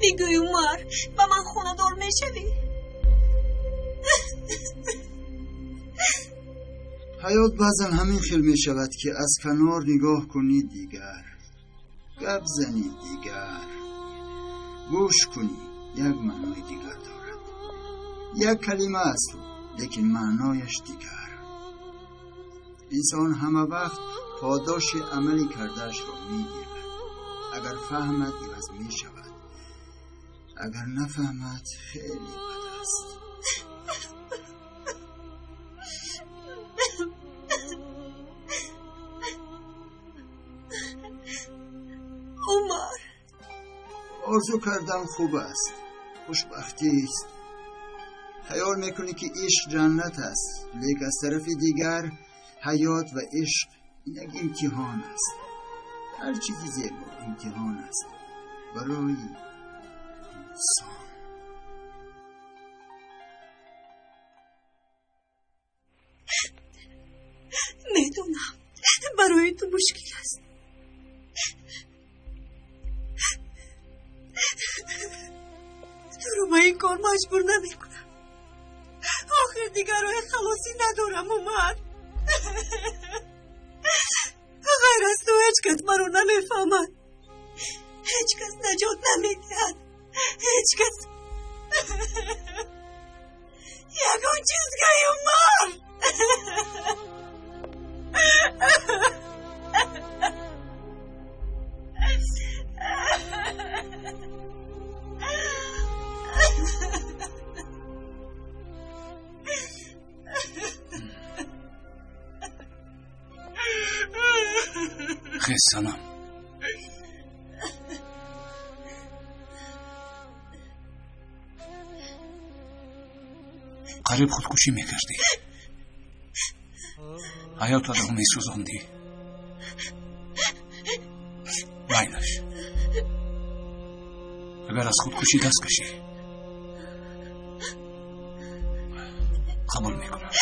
Бигӯй, Умар, ба ман хонадор мешавӣ? Ҳаёт баъзан ҳамин хел мешавад, ки аз канор нигоҳ кунӣ дигар, гап занӣ дигар, гӯш кунӣ як маънои дигар дорад. Як калима аст, лекин маънояш дигар. Инсон ҳама вақт подоши амали кардаашро мегирад. Агар фаҳмад, иваз мешавад, агар нафаҳмад, хеле бад аст. Умар, орзу кардан хуб аст, хушбахтист. Хаёл мекунӣ, ки ишқ ҷаннат аст, лек аз тарафи дигар ҳаёт ва ишқ як имтиҳон аст. Ҳар чизи зебо имтиҳон аст барои инсон. Медонам, барои ту мушкил аст. Туро ба ин кор маҷбур намекунам. Охир дигар роҳи халосӣ надорам, Умар. Ғайр аз ту ҳеҷ кас маро намефаҳмад. Ҳеҷ кас наҷот намедиҳад. Ҳеҷ кас. Ягон чиз гӯй, Умар. Хез, Санам. Қариб худкушӣ мекардӣ. Ҳаётатро месӯзондӣ. Майлаш, агар аз худкушӣ даст кашӣ, қабул мекунам,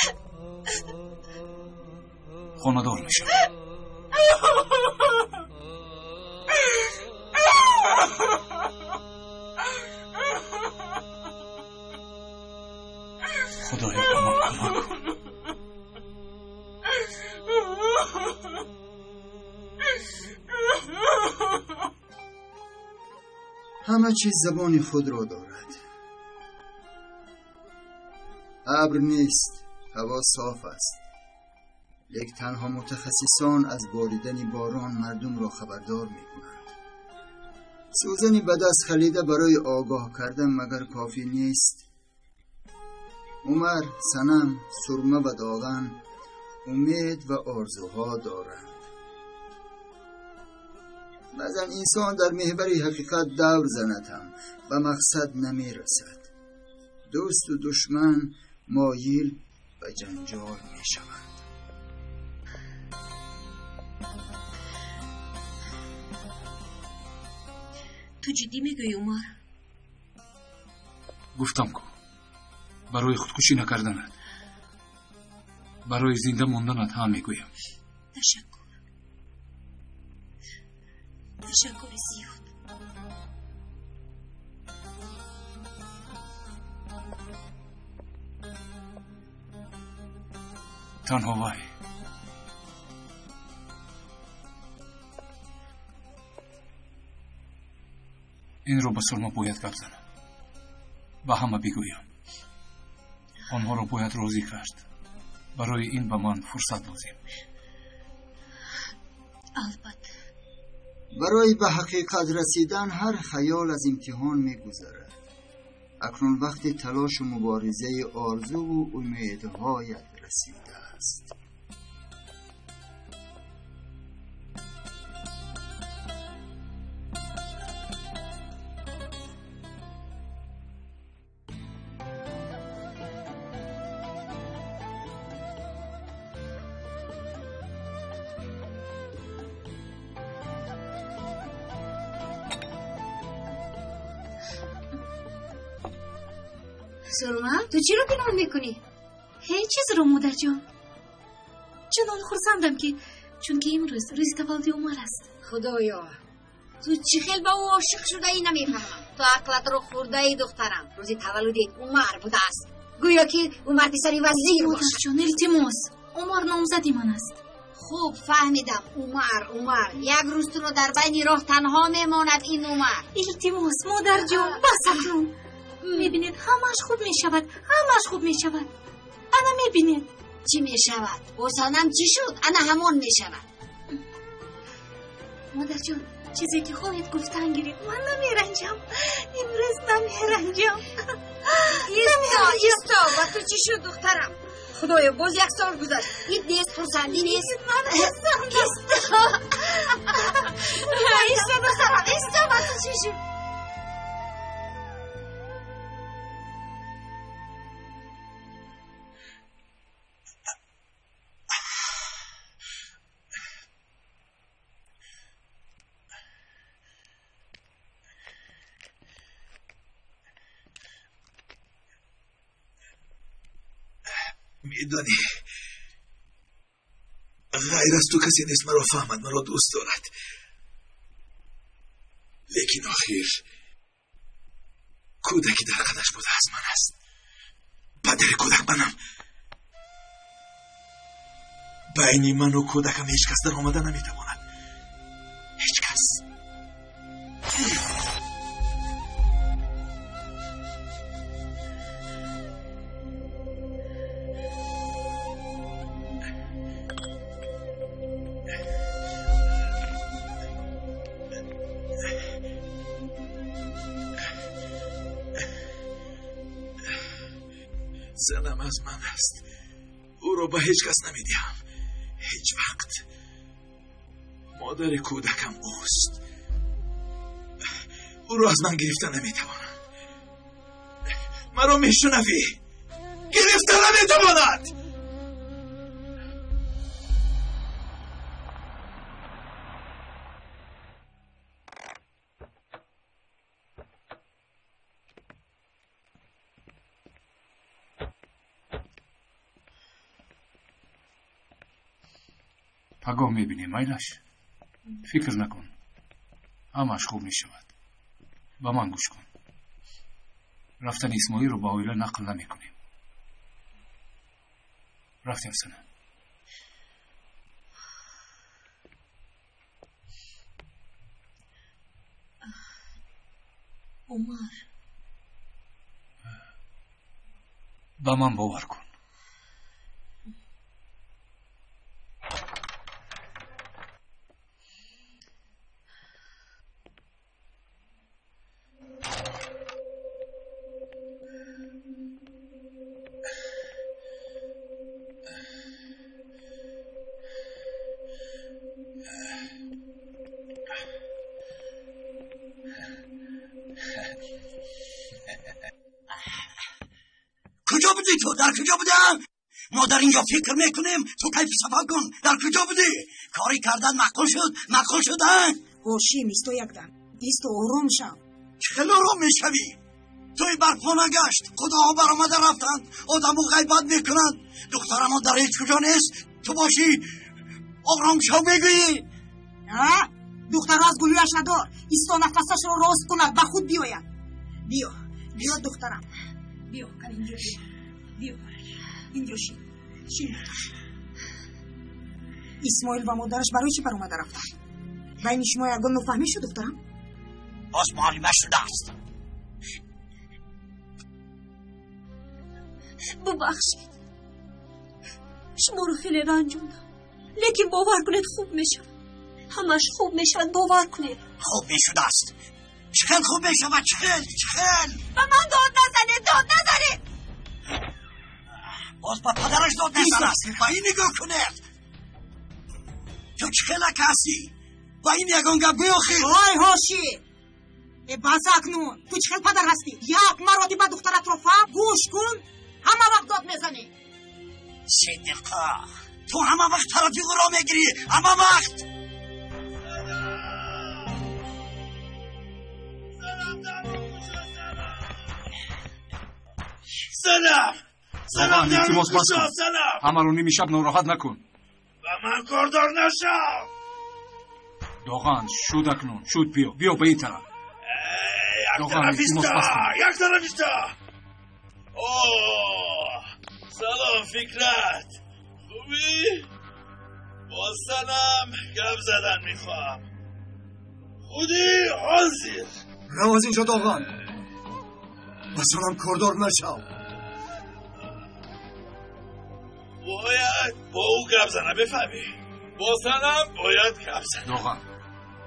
хонадор мешавам. Худоё, ба ман кӯмак кун. Ҳама чиз забони худро дорад. Абр нест, ҳаво соф аст, лек танҳо мутахассисон аз боридани борон мардумро хабардор мекунанд. Сӯзани ба даст халида барои огоҳ кардан магар кофӣ нест? Умар, Санам, Сурма ва Доған умед ва орзуҳо доранд. Баъзан инсон дар меҳвари ҳақиқат давр занад ҳам ба мақсад намерасад. Дӯсту душман моил ба ҷанҷол мешаванд. Ту ҷиддӣ мегӯӣ, Умар? Гуфтам ку, барои худкушӣ накарданат, барои зинда монданат ҳам мегӯям. Ташаккур, ташаккури зиёд. Танҳо вай. Инро ба Сурма бояд гап занам, ба ҳама бигӯям. Онҳоро бояд розӣ кард. Барои ин ба ман фурсат лозим. Албатта. Барои ба ҳақиқат расидан ҳар хаёл аз имтиҳон мегузарад. Акнун вақти талошу муборизаи орзуву умедҳоят расидааст. Сурма, ту чиро пинҳон мекунӣ? Ҳеҷ чизро, модарҷон. Чунон хурсандам, ки чунки имрӯз рӯзи таваллуди Умар аст. Худоё, Ту чӣ хел ба ӯ ошиқ шудаӣ намефаҳмам. Ту ақлатро хӯрдаӣ, духтарам. Рӯзи таваллуди Умар будааст. Гӯё ки Умар писари вазир бошад. Модарҷон, илтимос, Умар номзади ман аст. Хуб фаҳмидам. Умар, Умар. Як рӯз туро дар байни роҳ танҳо мемонад ин Умар. Илтимос, модарҷон, бас акнун. Мебинед, ҳамааш хуб мешавад, ҳамааш хуб мешавад. Ана мебинед. Чӣ мешавад? Бо Санам чӣ шуд? Ана ҳамон мешавад. Модарҷон, чизе ки хоҳед гуфтан гиред. Ман намеранҷам. Имрӯз намеранҷам. Исто, исто, ба ту чӣ шуд, духтарам? Худоё, боз як сол гузашт. Ид нест, хурсандӣ нест. Ман ҳастам. Исто. Исто, духтарам, исто, ба ту чӣ шуд? Медонӣ, ғайр аз ту касе нест маро фаҳмад, маро дӯст дорад. Лекин охир кӯдаке дар қадаш буда аз ман аст. Падари кӯдак манам. Байни ману кӯдакам ҳеҷ кас даромада наметавонад. Ҳеҷ кас. Занам аз ман аст. Ӯро ба ҳеҷ кас намедиҳам. Ҳеҷ вақт. Модари кӯдакам ӯст. Ӯро аз ман гирифта наметавонанд. Маро мешунавӣ? Гирифта наметавонад! Пагоҳ мебинем, майлаш. Фикр накун. Ҳамааш хуб мешавад. Ба ман гӯш кун. Рафтани Исмоилро ба оила нақл намекунем. Рафтем, Санам. Умар. Ба ман бовар кун. Куҷо будӣ ту? Дар куҷо будам? Мо дар инҷо фикр мекунем, ту кайфи сафо кун. Дар куҷо будӣ? Кори кардан маъқул шуд, маъқул шуд, а? Ҳошим, исто якдам. Исто, ором шав. Чӣ хел ором мешавӣ? Туи барпо нагашт, худоҳо баромада рафтанд, одаму ғайбат мекунанд. Духтарамон дар ҳеҷ куҷо нест. Ту бошӣ ором шав мегӯӣ. А? Духтаро аз гулӯяш надор. Исто нафасашро рост кунад, ба худ биёяд. Биё, биё духтарам. Биё, кан инҷо биё. Биё, инҷо шин. Шин. Исмоил ва модараш барои чӣ баромада рафтанд? Байни шумо ягон нофаҳмӣ шуд, духтарам? Боз муҳориба шудааст. Бубахшед. Шуморо хеле ранҷондам. Лекин бовар кунед, хуб мешавад. Ҳамаш хуб мешавад, бовар кунед. Хуб мешудааст. Чӣ хел хуб мешавад, чӣ хел, чӣ хел? Ба ман дод назанед, дод назанед. Боз ба падараш дод мезанад. Ба ин нигоҳ кунед. Ту чӣ хелак ҳастӣ? Ба ин ягон гап гӯй охир. Ой, Ҳошим! Э, бас акнун. Ту чӣ хел падар ҳастӣ? Як маротиба духтаратро фаҳм, гӯш кун, ҳама вақт дод мезанӣ. Сидиқа, ту ҳама вақт тарафи ӯро мегирӣ, ҳама вақт. Санам! Воқеан илтимос, бас кун. Ҳамаро ними шаб нороҳат накун. Ба ман кордор нашав. Доған, шуд акнун, шуд, биё, биё ба ин тараф. Як тараф иста, як тараф иста. О, салом Фикрат. Хубӣ? Бо санам гап задан мехоҳам. Худи ҳозир. Рав аз инҷо Доған. Ба санам кордор нашав. Бояд бо ӯ гап занам, бифаҳмӣ? Бо санам бояд гап занам. Доған,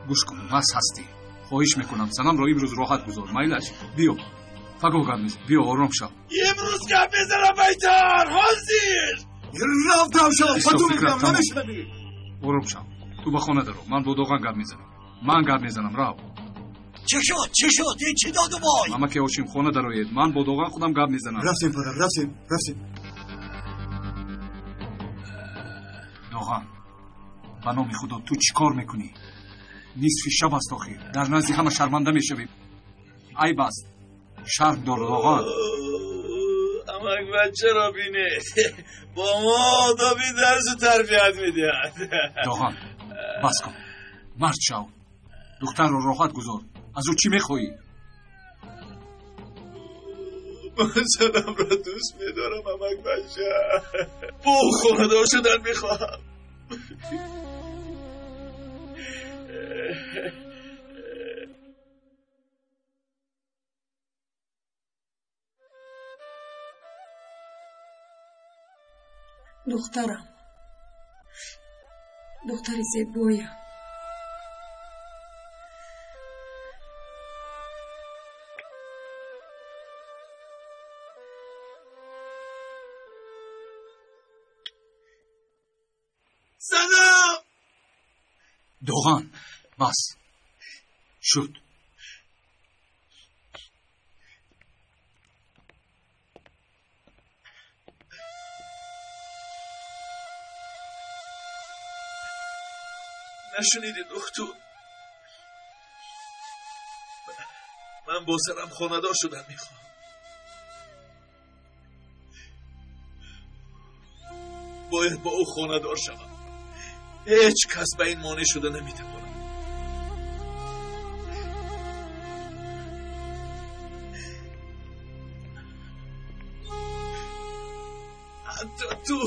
гӯш кун, мас ҳастӣ. Хоҳиш мекунам, санамро имрӯз роҳат гузор. Майлаш, биё. Пагоҳ гап мезанем. Биё, ором шав. Имрӯз гап мезанам, Байтор, ҳозир. Рав там шав, пату мекунам, намешунавӣ. Ором шав. Ту ба хона даро. Ман бо Доған гап мезанам. Ман гап мезанам, рав. Чӣ шуд? Чӣ шуд? Ин чӣ доду вой? Мамаки Ҳошим, хона дароед. Ман бо Доған худам гап мезанам. Рафтем, падар, рафтем, рафтем. Доған, ба номи Худо, ту чӣ кор мекунӣ? Нисфи шаб аст охир. Дар назди ҳама шарманда мешавем. Айб аст. Шарм дор, Доған. Амак бачаро бинед. Бо мо одоби дарсу тарбият медиҳад. Доған, бас кун. Мард шав. Духтарро роҳат гузор. Аз ӯ чӣ мехоҳӣ? Ман санамро дӯст медорам, амак бача. Бо ӯ хонадор шудан мехоҳам. Духтарам, духтари зебоям. Санам! Доған, бас. Шуд. Нашунидӣ, духтур? Ман бо сарам хонадор шудан мехоҳам. Бояд бо ӯ хонадор шавам. Ҳеҷ кас ба ин монеъ шуда наметавонад. Ҳатто ту.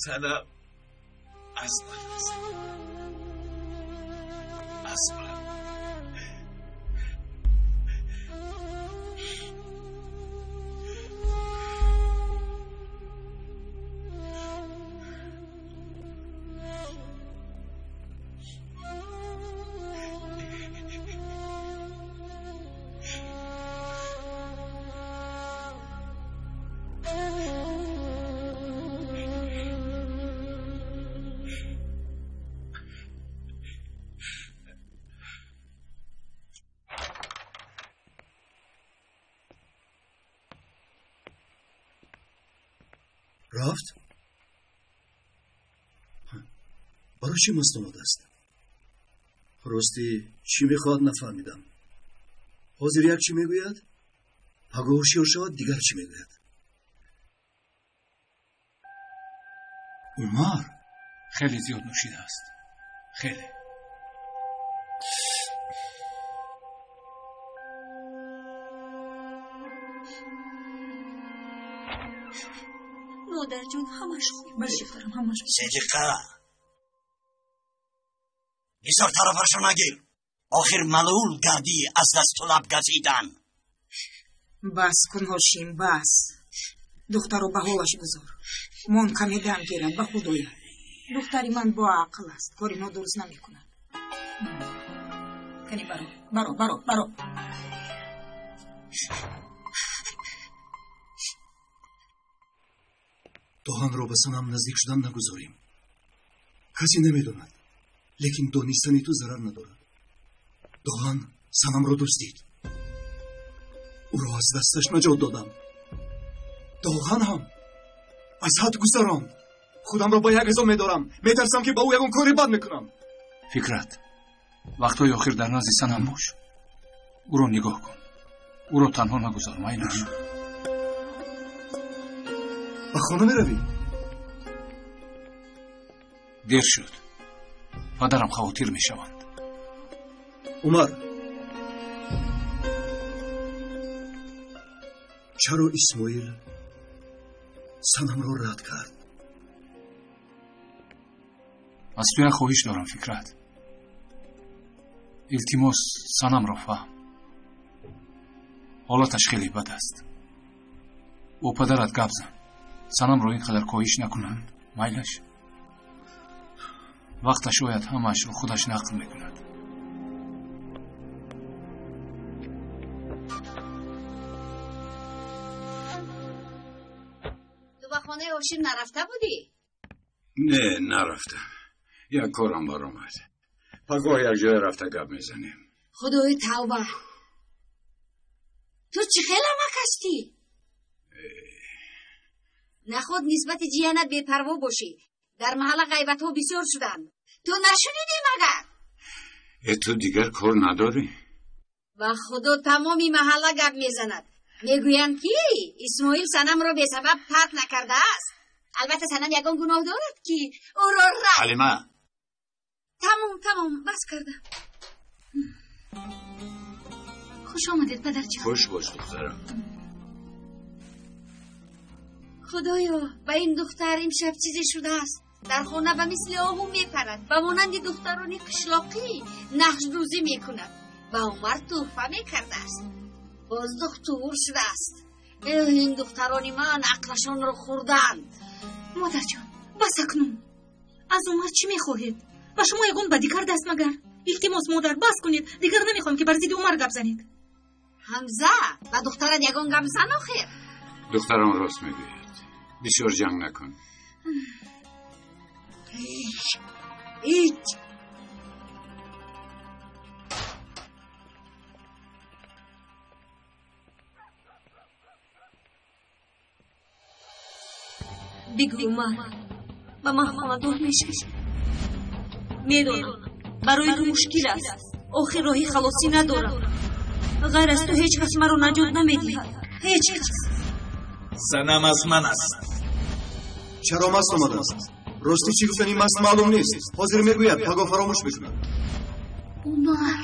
Санам аз ман аст. Аз ман. Рафт? Барои чӣ маст омадааст? Ростӣ чӣ мехоҳад нафаҳмидам. Ҳозир як чӣ мегӯяд, пагоҳ ҳушёр шавад, дигар чӣ мегӯяд. Умар хеле зиёд нӯшидааст. Хеле. Модарҷон, ҳамаш хуб. Бале, духтарам, ҳамаш хуб. Сидиқа, бисёр тарафашро нагир. Охир малул гардӣ аз дасту лаб газидан. Бас кун, Ҳошим, бас. Духтаро ба ҳолаш гузор. Мон каме дам гирад, ба худ ояд. Духтари ман боақл аст, кори нодуруст намекунад. Кани баро, баро, баро, баро. Доғанро ба санам наздик шудан нагузорем. Касе намедонад, лекин донистани ту зарар надорад. Доған санамро дуздид. Ӯро аз дасташ наҷот додам. Доған ҳам аз ҳад гузаронд. Худамро ба як азоб медорам. Метарсам ки ба ӯ ягон кори бад мекунам. Фикрат, вақтҳои охир дар назди санам бош. Ӯро нигоҳ кун. Ӯро танҳо нагузор, майлаш. Ба хона меравӣ? Дер шуд. Падарам хавотир мешаванд. Умар, чаро Исмоил Санамро рад кард? Аз ту як хоҳиш дорам, Фикрат. Илтимос, Санамро фаҳм. Ҳолаташ хеле бад аст. Бо падарат гап зан. Санамро ин қадар коҳиш накунанд. Майлаш? Вақташ ояд, ҳамаашро худаш нақл мекунад. Ту ба хонаи Ҳошим нарафта будӣ? Не, нарафтам. Як корам баромад. Пагоҳ як ҷоя рафта гап мезанем. Худои тавба! Ту чӣ хел амак ҳастӣ? Наход нисбати ҷиянат бепарво бошӣ. Дар маҳалла ғайбатҳо бисёр шуданд. Ту нашунидӣ магар? Э, ту дигар кор надорӣ? Ба Худо, тамоми маҳалла гап мезанад. Мегӯянд, ки Исмоил Санамро бесабаб тарк накардааст. Албатта, Санам ягон гуноҳ дорад, ки ӯро рад. Ҳалима! Тамом, тамом, бас кардам. Хуш омадед, падарҷон. Хуш бош, духтарам. Худоё, ба ин духтар имшаб чизе шудааст. Дар хона ба мисли оҳу мепарад, ба монанди духтарони қишлоқӣ нақшдӯзӣ мекунад. Ба Умар тӯҳфа мекардааст. Боз духтур шудааст. Эҳ, ин духтарони ман ақлашонро хӯрданд. Модарҷон, бас акнун. Аз Умар чӣ мехоҳед? Ба шумо ягон бадӣ кардааст магар? Илтимос, модар, бас кунед. Дигар намехоҳам, ки бар зидди Умар гап занед. Ҳамза, ба духтарат ягон гап зан охир. Духтарам рост мегӯяд. Бисёр ҷанг накун. Ҳеҷ. Бигӯ, Умар, ба ман хонадор мешавӣ? Медонам, барои ту мушкил аст. Охир роҳи халосӣ надорам. Ғайр аз ту ҳеҷ кас маро наҷот намедиҳад. Ҳеҷ кас. Санам аз ман аст. Чаро маст омадааст? Ростӣ чӣ гуфтани маст маълум нест. Ҳозир мегӯяд, пагоҳ фаромӯш мекунад. Умар,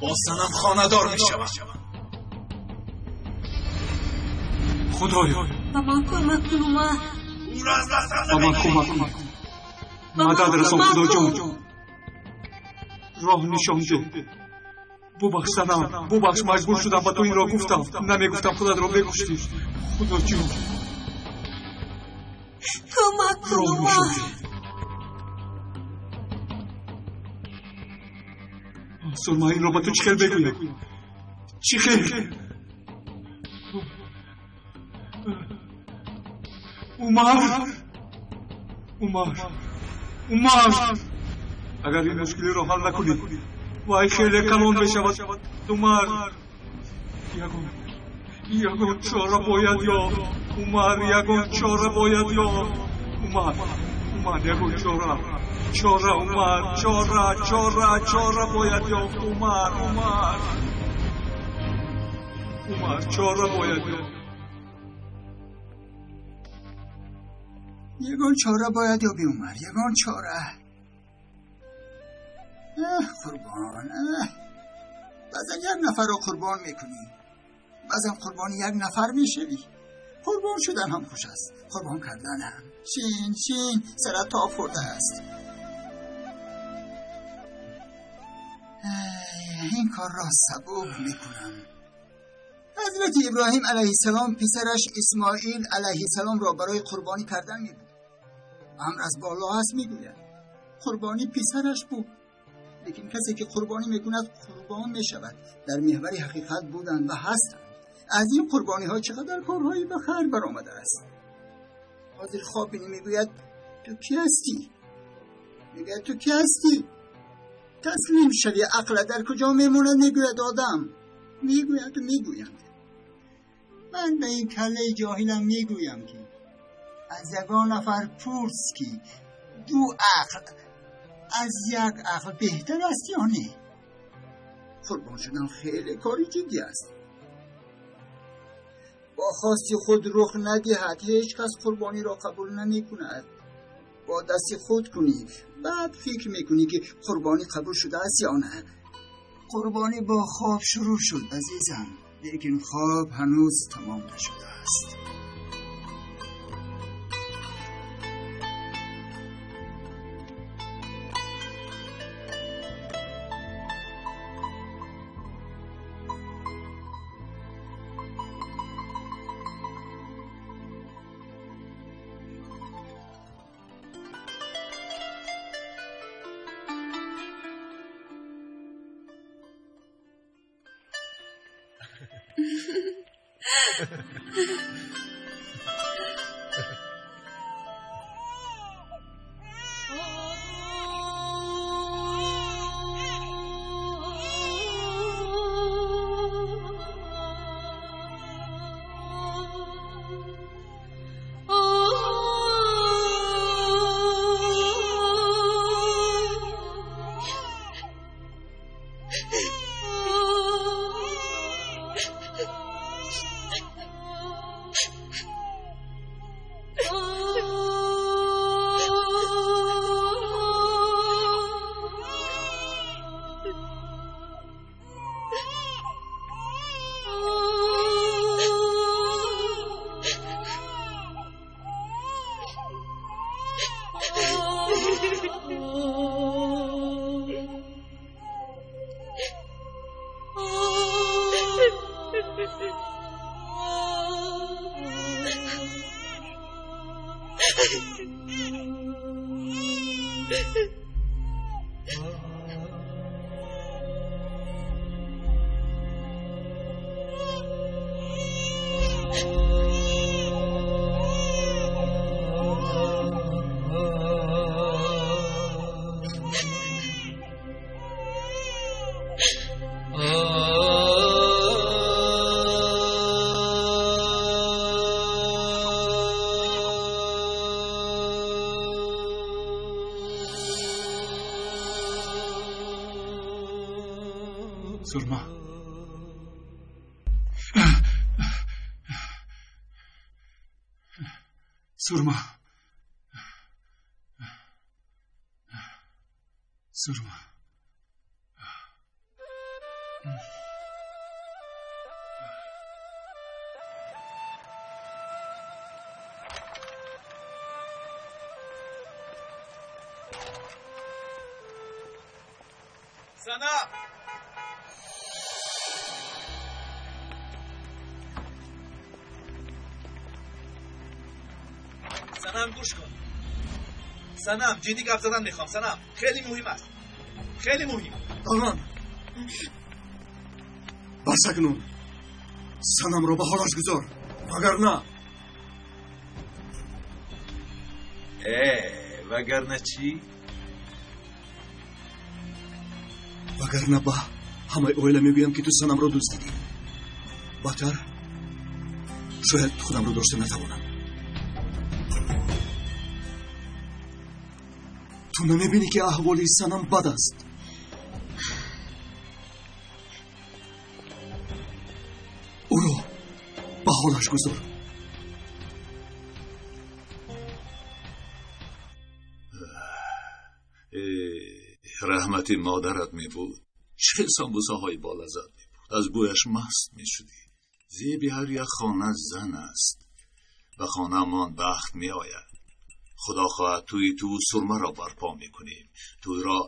Бо Санам хонадор мешавам. Худоё, ба ман кӯмак кун, Умар. Ӯро аз дастам ба ман кӯмак кун. Мадад расон, Худоҷон. Роҳ нишон деҳ. Бубахш, Санам, бубахш, маҷбур шудам ба ту инро гуфтам. Намегуфтам, худатро мекуштӣ. Худоҷон, Кӯмак кун, роҳ Умар. нишон деҳ. Сурма, инро ба ту чӣ хел бегӯям? Чӣ хел? Умар! Умар! Умар! Агар ин мушкилиро ҳал накунӣ, вай хеле калон мешавад. Умар! Ягон чора бояд ёфт. Умар, ягон чора бояд ёфт. Умар, Умар, ягон чора. Чора, Умар, чора, чора, чора бояд ёфт. Умар, Умар. Умар, чора бояд ёфт. Ягон чора бояд ёбӣ, Умар, ягон чора. Аҳ, қурбон, аҳ. Баъзан як нафарро қурбон мекунӣ, баъзан қурбони як нафар мешавӣ. Қурбон шудан ҳам хуш аст, қурбон кардан ҳам. Шин, шин, сарат тоб хӯрдааст. Ин корро сабук мекунам. Ҳазрати Иброҳим алайҳиссалом писараш Исмоил алайҳиссаломро барои қурбонӣ кардан мебуд. Амр аз боло аст, мегӯяд. Қурбонӣ писараш буд. Лекин касе ки қурбонӣ мекунад, қурбон мешавад. Дар меҳвари ҳақиқат буданд ва ҳастанд. Аз ин қурбониҳо чӣ қадар корҳои ба хайр баромадааст. ҳозир хоб бинӣ, мегӯяд ту кӣ ҳастӣ? Мегӯяд ту кӣ ҳастӣ? Таслим шавӣ, ақла дар куҷо мемонад, мегӯяд одам. Мегӯяд, мегӯянд. Ман ба ин каллаи ҷоҳилам мегӯям, ки аз ягон нафар пурс, ки ду ақл аз як ақл беҳтар аст ё не. Қурбон шудан хеле кори ҷиддӣ аст. با خواستی خود رخ ندهد. هیچ کس قربانی را قبول نمی کند. با دست خود کنی، بعد فکر میکنی که قربانی قبول شده است یا نه. قربانی با خواب شروع شد عزیزم، لیکن خواب هنوز تمام نشده است. Сурма. Сурма. Сурма. Санам! Санам гӯш кун. Санам ҷиддӣ гап задан мехоҳам. Санам хеле муҳим аст, хеле муҳим. Даврон, бас акнун. Санамро ба ҳолаш гузор, вагарна вагарна чӣ? Вагарна ба ҳамаи оила мегӯям, ки ту Санамро дуздидӣ. Бадтар, шояд худамро дошта натавонам. Ту намебинӣ, ки аҳволи Санам бад аст? Ӯро ба ҳолаш гузор. Раҳмати модарат мебуд. Чӣ хел самбусаҳои болаззат мебуд. Аз бӯяш маст мешудӣ. Зеби ҳар як хона зан аст. Ба хонаамон бахт меояд. Худо хоҳад тӯи ту Сурмаро барпо мекунем. Тӯйро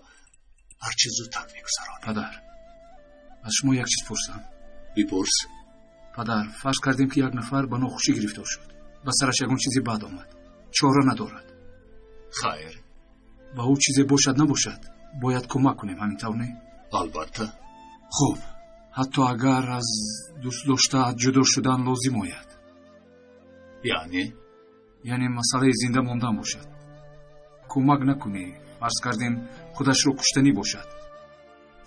ҳарчи зудтар мегузаронем. Падар, аз шумо як чиз пурсам. Бипурс. Падар, фарз кардем, ки як нафар ба нохушӣ гирифтор шуд. Ба сараш ягон чизе бад омад. Чора надорад. Хайр. Ба ӯ чизе бошад набошад, бояд кӯмак кунем, ҳамин тавр не? Албатта. Хуб, ҳатто агар аз дӯстдоштаат ҷудо шудан лозим ояд. Яъне? Яъне масъалаи зинда мондан бошад. Кӯмак накунӣ, фарз кардем худашро куштанӣ бошад.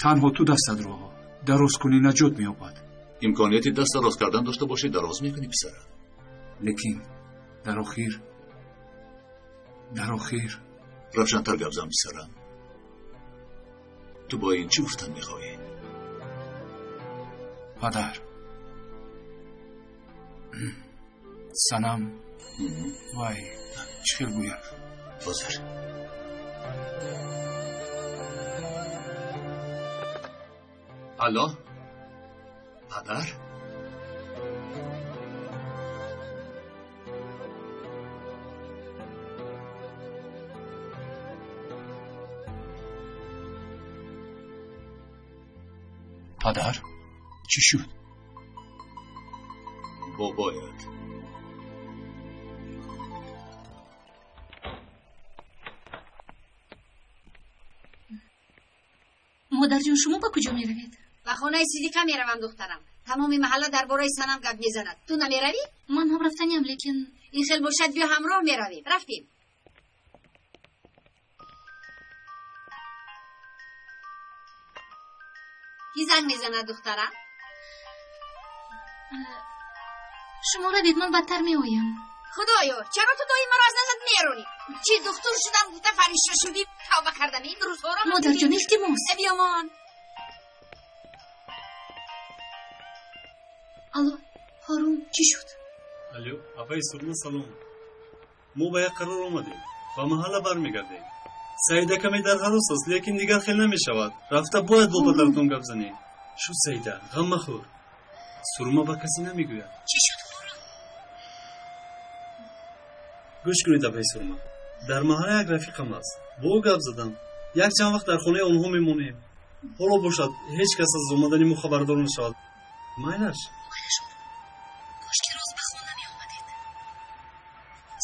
Танҳо ту дастатро дароз кунӣ, наҷот меёбад. Имконияти даст дароз кардан дошта бошӣ, дароз мекунӣ, писарам. Лекин дар охир равшантар гап зан, писарам. Ту бо ин чӣ гуфтан мехоҳӣ? Падар, Санам вай чӣ хел гӯям? Ҳозир. Алло, падар? Падар, чӣ шуд? Бобоят. Модарҷон, шумо ба куҷо меравед? Ба хонаи Сидиқа меравам, духтарам. Тамоми маҳалла дар бораи Санам гап мезанад. Ту намеравӣ? Ман ҳам рафтаниам, лекин ин хел бошад, биё ҳамроҳ меравем. Рафтем. Ки занг мезанад, духтарам? Шумо равед, ман баъдтар меоям. Худоё, чаро ту доим маро аз назар меронӣ? Чӣ духтур шудам гуфта фаришта шудӣ? Тавба кардам, ин рӯзҳоро. Модарҷон, илтимос. Биёмон. Алло, Ҳорун, чӣ шуд? Алло, апаи Сурма, салом. Мо ба як қарор омадем. Ба маҳалла бармегардем. Саида каме дар ҳарос аст, лекин дигар хел намешавад. Рафта бояд бо падаратон гап занем. Шуд, Саида, ғам махӯр. Сурма ба касе намегӯяд. Чӣ шуд, Ҳорун? Гӯш кунед, апаи Сурма. Дар маҳалла як рафиқам аст. Бо ӯ гап задам. Як чанд вақт дар хонаи онҳо мемонем. Ҳоло бошад, ҳеҷ кас аз омадани мо хабардор нашавад. Майлаш? Майлаш, Ҳорун. Кошки рост ба хона меомадед.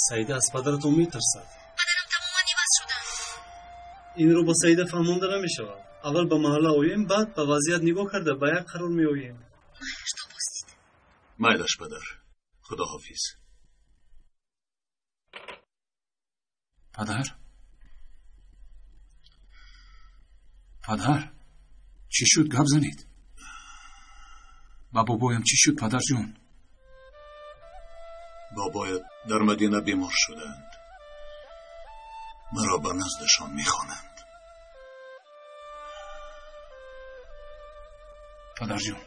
Саида аз падаратон метарсад. Падарам тамоман иваз шуданд. Инро ба Саида фаҳмонда намешавад. Аввал ба маҳалла оем, баъд ба вазъият нигоҳ карда ба як қарор меоем. Майлаш, то боздид. Майлаш, падар. Худоҳофиз. Падар? Падар, чӣ шуд? Гап занед. Ба бобоям чӣ шуд, падарҷон? Бобоят дар Мадина бемор шуданд. Маро ба наздашон мехонанд. Падарҷон.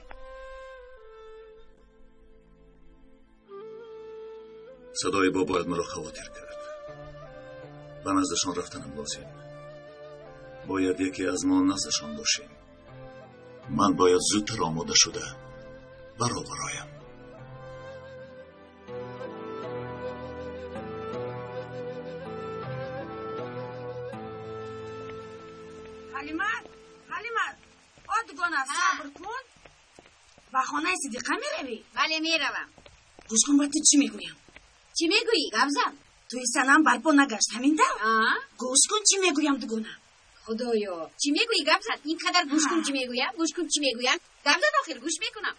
Садои бобоят маро хавотир кард. Ба наздашон рафтанам лозим. Бояд яке аз мо наздашон бошем. Ман бояд зудтар омода шуда баро бароям. Ҳалимат, Ҳалимат, о дугона, сабр кун. Ба хонаи Сидиқа меравӣ? Бале, меравам. Гӯш кун, ба ту чӣ мегӯям? Чӣ мегӯӣ? Гап зан. Туи Санам барпо нагашт, ҳамин тавр? Гӯш кун, чӣ мегӯям, дугона. Худоё, чӣ мегӯӣ? Гап зан. Ин қадар гӯш кун, чӣ мегӯям, гӯш кун, чӣ мегӯям. Гап зан, охир гӯш мекунам.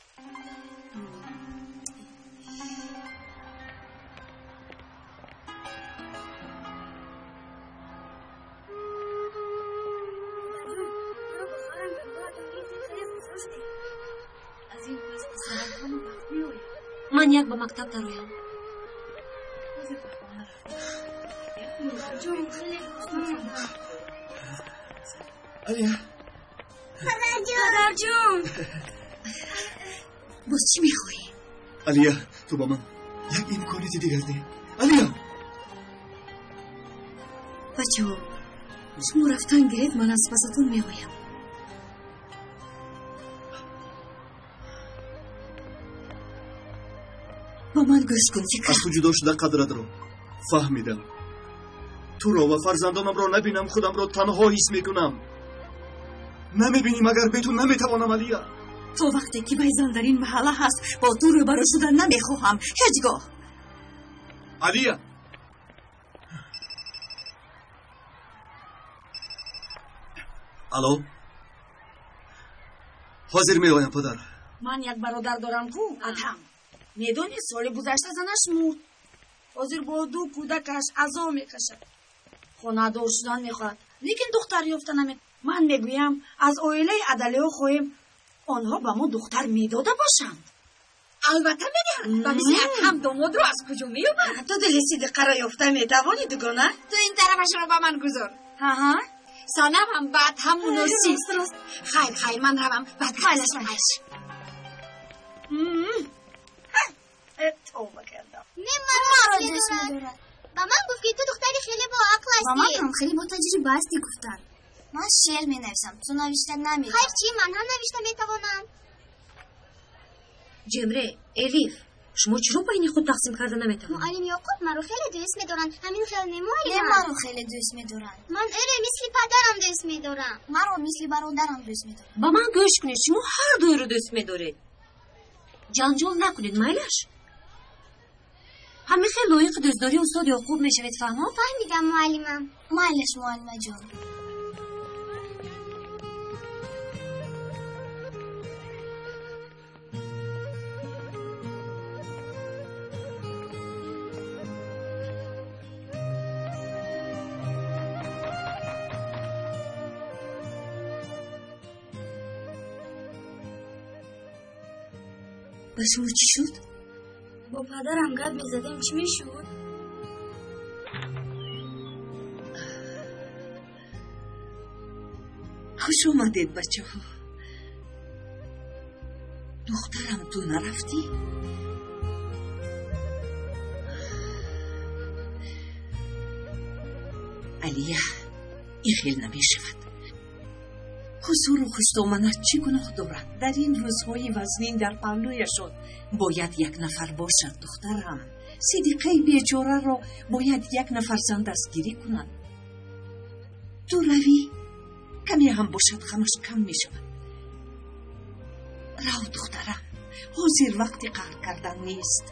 Аз ин пас писарам ҳама вақт меояд. Ман як ба мактаб дароям. Ҳозир ба хона рафтам. Алия. Падарҷон. Боз чӣ мехоҳӣ? Алия, ту ба ман як имконияти дигар деҳ. Алия! Бачаҳо, шумо рафтан гиред, ман аз пасатон меоям. Ба ман гӯш кун, фикр. Аз ту ҷудо шуда қадратро фаҳмидам. Туро ва фарзандонамро набинам, худамро танҳо ҳис мекунам. Намебинӣ, магар бе ту наметавонам, Алия. То вақте ки Байзан дар ин маҳалла ҳаст, бо ту рӯбарӯ шудан намехоҳам. Ҳеҷ гоҳ. Алия! Алло? Ҳозир меоям, падар. Ман як бародар дорам ку, Адҳам. Медонӣ, соли гузашта занаш мурд. Ҳозир бо ду кӯдакаш азоб мекашад. Хонадор шудан мехоҳад, лекин духтар ёфта наме. Ман мегӯям, аз оилаи адалиҳо хоҳем, онҳо ба мо духтар медода бошанд. Албатта медиҳанд. Ба мисли Адҳам домодро аз куҷо меёбанд? Ту дили Сидиқаро ёфта метавонӣ, дугона? Ту ин тарафашро ба ман гузор. Аҳа. Санам ҳам ба Адҳам муносиб. Рост, рост. Хайр, хайр, ман равам. Баъд Майлаш, майлаш. Тавба кардам. Не, маро дӯст медорад. Ба ман гуфт, ки ту духтари хеле боақл ҳастӣ. Ба ман ҳам хеле ботаҷриба ҳастӣ гуфтанд. Ман шеър менависам, ту навишта наметавонӣ. Хайр чӣ, ман ҳам навишта метавонам. Ҷемре, Элиф, шумо чаро байни худ тақсим карда наметавонед? Муаллим Ёқуб маро хеле дӯст медоранд. Ҳамин хел не, муаллим? Не, маро хеле дӯст медоранд. Ман ӯро мисли падарам дӯст медорам. Маро мисли бародарам дӯст медоранд. Ба ман гӯш кунед, шумо ҳар дуеро дӯст медоред. Ҷанҷол накунед, майлаш? Ҳамин хел лоиқи дӯстдории устод Ёқуб мешавед, фаҳмо? Фаҳмидам, муаллимам. Майлаш, муаллимаҷон. Ба шумо чӣ шуд? Бо падарам гап мезадем, чӣ мешуд? Хуш омадед, бачаҳо. Духтарам, ту нарафтӣ? Алия, ин хел намешавад. Хусуру хуштоманат чӣ гуноҳ дорад? Дар ин рӯзҳои вазнин дар паҳлӯяшон бояд як нафар бошад, духтарам. Сидиқаи бечораро бояд як нафар зан дастгирӣ кунад. Ту равӣ, каме ҳам бошад ғамаш кам мешавад. Рав, духтарам, ҳозир вақти қаҳр кардан нест.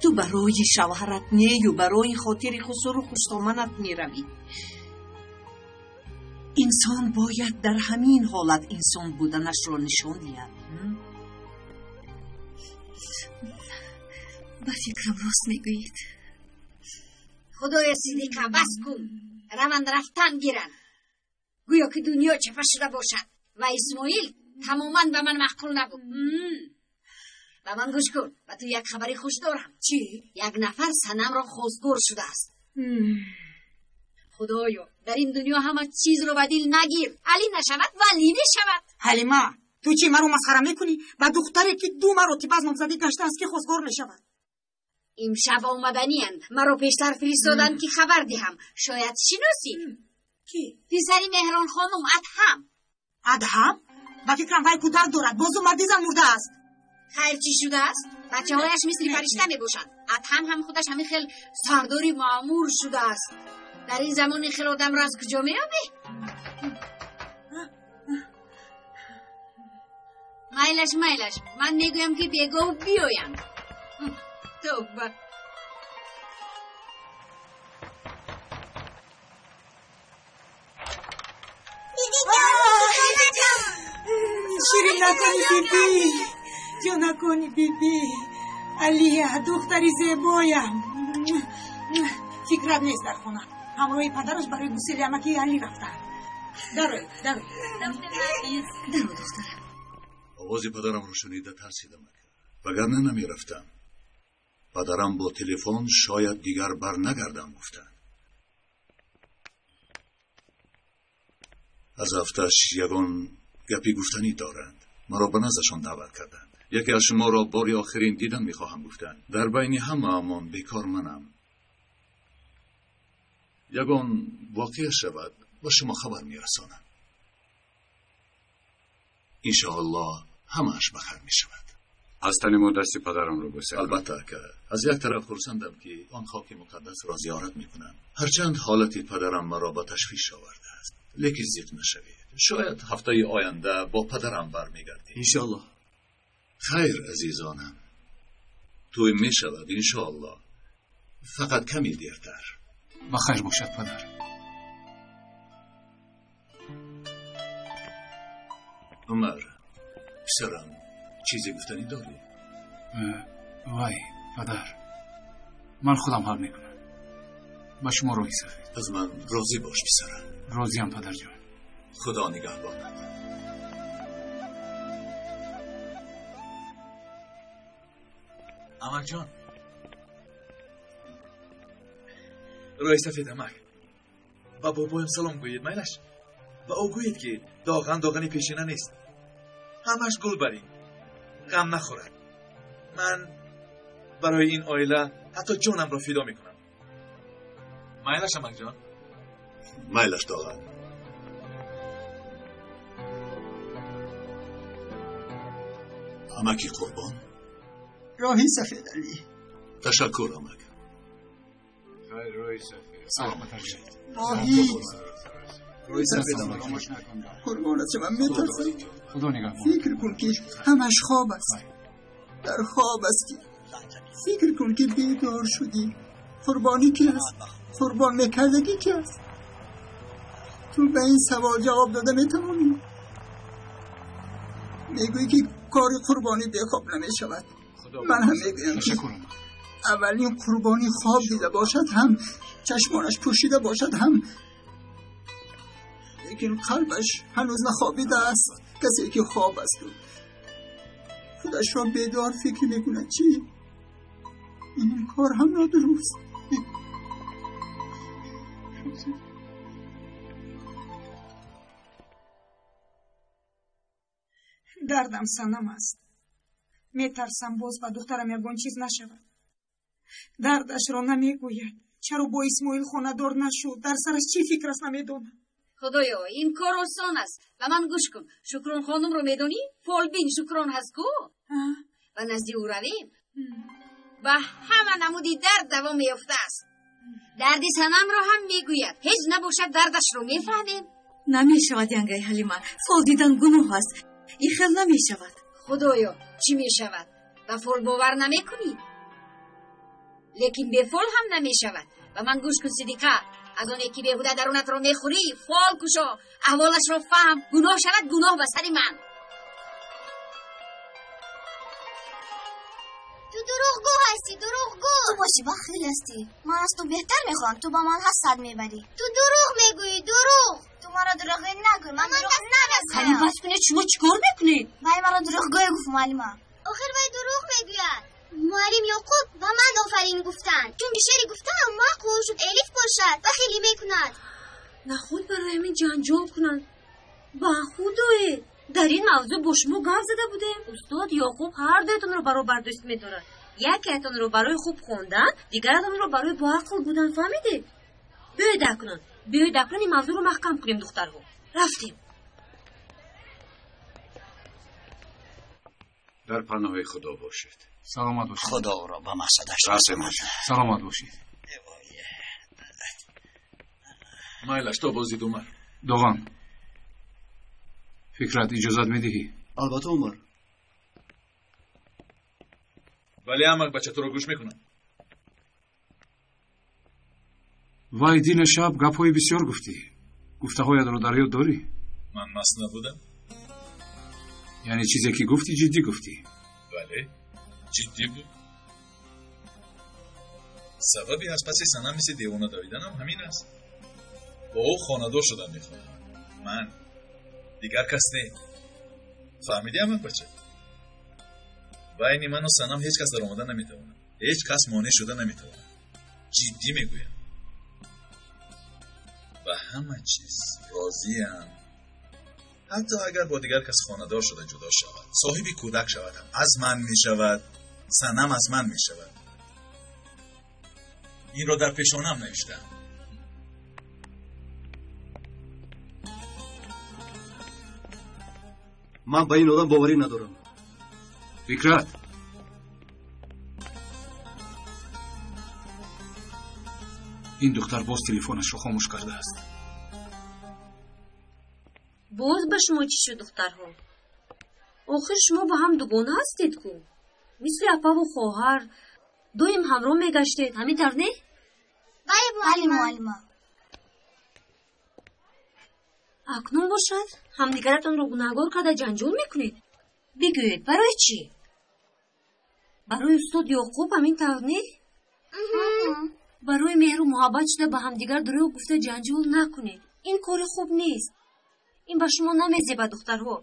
Ту барои шавҳарат нею барои хотири хусуру хуштоманат меравӣ. Инсон бояд дар ҳамин ҳолат инсон буданашро нишон диҳад. Ба фикрам рост мегӯед. Худоя, Сидиқа, бас кун. Раванд рафтан гиранд. Гӯё ки дунё чапа шуда бошад. Ва Исмоил тамоман ба ман маъқул набуд. Ба ман гӯш кун, ба ту як хабари хуш дорам. Чӣ? Як нафар Санамро хостгор шудааст. Худоё, дар ин дунё ҳама чизро ба дил нагир. Али нашавад, валӣ мешавад. Ҳалима, ту чӣ маро масхара мекунӣ? Ба духтаре ки ду маротиба аз номзадӣ гаштааст, ки хостгор мешавад? Имшаб омаданианд. Маро пештар фиристоданд, ки хабар диҳам. Шояд шиносӣ? Кӣ? Писари Меҳрон хонум, Адҳам. Адҳам? Ба фикрам вай кӯдак дорад. Бозу марди зан мурдааст. Хайр чӣ шудааст? Бачаҳояш мисли фаришта мебошанд. Адҳам ҳам худаш ҳамин хел сардори маъмур шудааст. Дар ин замон ин хел одамро аз куҷо меёбӣ? Майлаш, майлаш, ман мегӯям, ки бегоҳ биёянд. Тавба. Ширин накунӣ, биби, ҷо накунӣ, биби. Алия, духтари зебоям. Фикрат нест дар хона. Ҳамроҳи падараш барои гусели амаки Али рафтанд. Дароед, дароед. Даро, духтарам. Овози падарамро шунида тарсидам, вагарна намерафтам. Падарам бо телефон шояд дигар барнагардам гуфтанд. Аз ҳафташ ягон гапи гуфтанӣ доранд. Маро ба наздашон даъват карданд. Яке аз шуморо бори охирин дидан мехоҳам гуфтанд. Дар байни ҳамаамон бекор манам. Ягон воқеа шавад, ба шумо хабар мерасонам. Иншоаллоҳ ҳамааш ба хайр мешавад. Аз тани мо дасти падарамро бӯса. Албатта, ака. Аз як тараф хурсандам, ки он хоки муқаддасро зиёрат мекунам. Ҳарчанд ҳолати падарам маро ба ташвиш овардааст, лекин зиқ нашавед. Шояд ҳафтаи оянда бо падарам бармегардем. Иншоаллоҳ. Хайр, азизонам, тӯй мешавад иншоаллоҳ, фақат каме дертар. Ба хайр бошад, падар. Умар, писарам, чизе гуфтанӣ дорӣ? Вай, падар, ман худам ҳал мекунам. Ба шумо роҳи сафед. Аз ман розӣ бош, писарам. Розиам, падарҷон. Худо нигаҳбонат. Амакҷон, роҳи сафед, амак. Ба бобоям салом гӯед, майлаш? Ба ӯ гӯед, ки доған доғани пешина нест. Ҳамаш гул барин. Ғам нахӯрад. Ман Барои ин оила ҳатто ҷонамро фидо мекунам. Майлаш, амакҷон? Майлаш, Доған. Амаки Қурбон. Роҳи сафед, Алӣ. Ташаккур, амак. Хайр, роҳи сафед. Саломат бошед. Роҳи. Роҳи сафед, амак. Қурбонат шавам, метарсам. Худо нигаҳбон. Фикр кун, ки ҳамаш хоб аст. Дар хоб ҳастӣ. Фикр кун, ки бедор шудӣ. Қурбонӣ ки аст? Қурбон мекардагӣ ки аст? Ту ба ин савол ҷавоб дода метавонӣ? Мегӯӣ, ки кори қурбонӣ бехоб намешавад. Ман ҳам мегӯям, ки аввалин қурбонӣ хоб дида бошад ҳам, чашмонаш пӯшида бошад ҳам, лекин қалбаш ҳанӯз нахобидааст. Касе ки хоб аст худашро бедор фикр мекунад, чӣ? Ин кор ҳам нодуруст. Дардам Санам аст. Метарсам, боз ба духтарам ягон чиз нашавад. Дардашро намегӯяд. Чаро бо Исмоил хонадор нашуд? Дар сараш чӣ фикр аст, намедонам. Худоё, ин кор осон аст. Ба ман гӯш кун. Шукрон хонумро медонӣ? Фолбин Шукрон ҳаст ку? Ба назди ӯ равем. Ба ҳама намуди дард даво меёфтааст. Дарди Санамро ҳам мегӯяд. Ҳеҷ набошад, дардашро мефаҳмем. Намешавад, янгаи Ҳалима. Фол дидан гуноҳ аст. Ин хел намешавад. Худоё, чӣ мешавад? Ба фол бовар намекунӣ? Лекин бефол ҳам намешавад. Ба ман гӯш кун, Сидиқа. Аз оне ки беҳуда дарунатро мехӯрӣ, фол кушо, аҳволашро фаҳм. Гуноҳ шавад, гуноҳ ба сари ман. Ту дурӯғгӯ ҳастӣ, дурӯғгӯ. Ту бошӣ, бахил ҳастӣ. Ман аз ту беҳтар мехоҳам, ту ба ман ҳасад мебарӣ. Ту дурӯғ мегӯӣ, дурӯғ. Ту маро дурӯғгӯ нагӯ, ман дурӯғ намегӯям. Қани бас кунед, шумо чӣ кор мекунед? Вай маро дурӯғгӯ гуфт, муаллима. Охир вай дурӯғ мегӯяд. Муаллим Ёқуб ба ман офарин гуфтанд. Чунки шеъри гуфтаам маъқул шуд, элиф бошад, бахилӣ мекунад. Нахуд барои ҳамин ҷанҷол кунанд. Ба худое, дар ин мавзӯъ бо шумо гап зада будем. Устод Ёқуб ҳар дуятонро баробар дӯст медорад. Якеатонро барои хуб хондан, дигаратонро барои боақл будан, фаҳмидед? Биёед акнун, биёед акнун ин мавзӯъро маҳкам кунем, духтарҳо. Рафтем. Дар паноҳи Худо бошед. Саломат бошед. Худо ӯро ба мақсадаш расонад. Саломат бошед. Майлаш, то боздид, Умар. Доған, фикрат, иҷозат медиҳӣ? Албатта, Умар. Вале амак бача, туро гӯш мекунам. Вай, дина шаб гапҳои бисёр гуфтӣ. Гуфтаҳоятро дар ёд дорӣ? Ман маст набудам. Яъне чизе ки гуфтӣ, ҷиддӣ гуфтӣ? Бале, ҷиддӣ буд. Сабаби аз паси Санам мисли девона давиданам ҳамин аст. Бо ӯ хонадор шудан мехоҳам. Ман, дигар кас не. Фаҳмидӣ, амак бача? Байни ману Санам ҳеҷ кас даромада наметавонад. Ҳеҷ кас монеъ шуда наметавонад. Ҷиддӣ мегӯям. Ба ҳама чиз розиям. Ҳатто агар бо дигар кас хонадор шуда ҷудо шавад, соҳиби кӯдак шавад ҳам аз ман мешавад, Санам аз ман мешавад. Инро дар пешонам навиштаам. Ман ба ин одам боварӣ надорам. Фикрат, ин духтар боз телефонашро хомӯш кардааст. Боз ба шумо чӣ шуд, духтарҳо? Охир шумо ба ҳам дугона ҳастед ку? Мисли апаву хоҳар доим ҳамроҳ мегаштед, ҳамин тавр не? Бале, муаллима. Акнун бошад, ҳамдигаратонро гунаҳгор карда ҷанҷол мекунед? Бигӯед, барои чӣ? Барои устод Ёқуб, ҳамин тавр не? Барои меҳру муҳаббат шуда ба ҳамдигар дурӯғ гуфта ҷанҷол накунед. Ин кори хуб нест. Ин ба шумо намезебад, духтарҳо.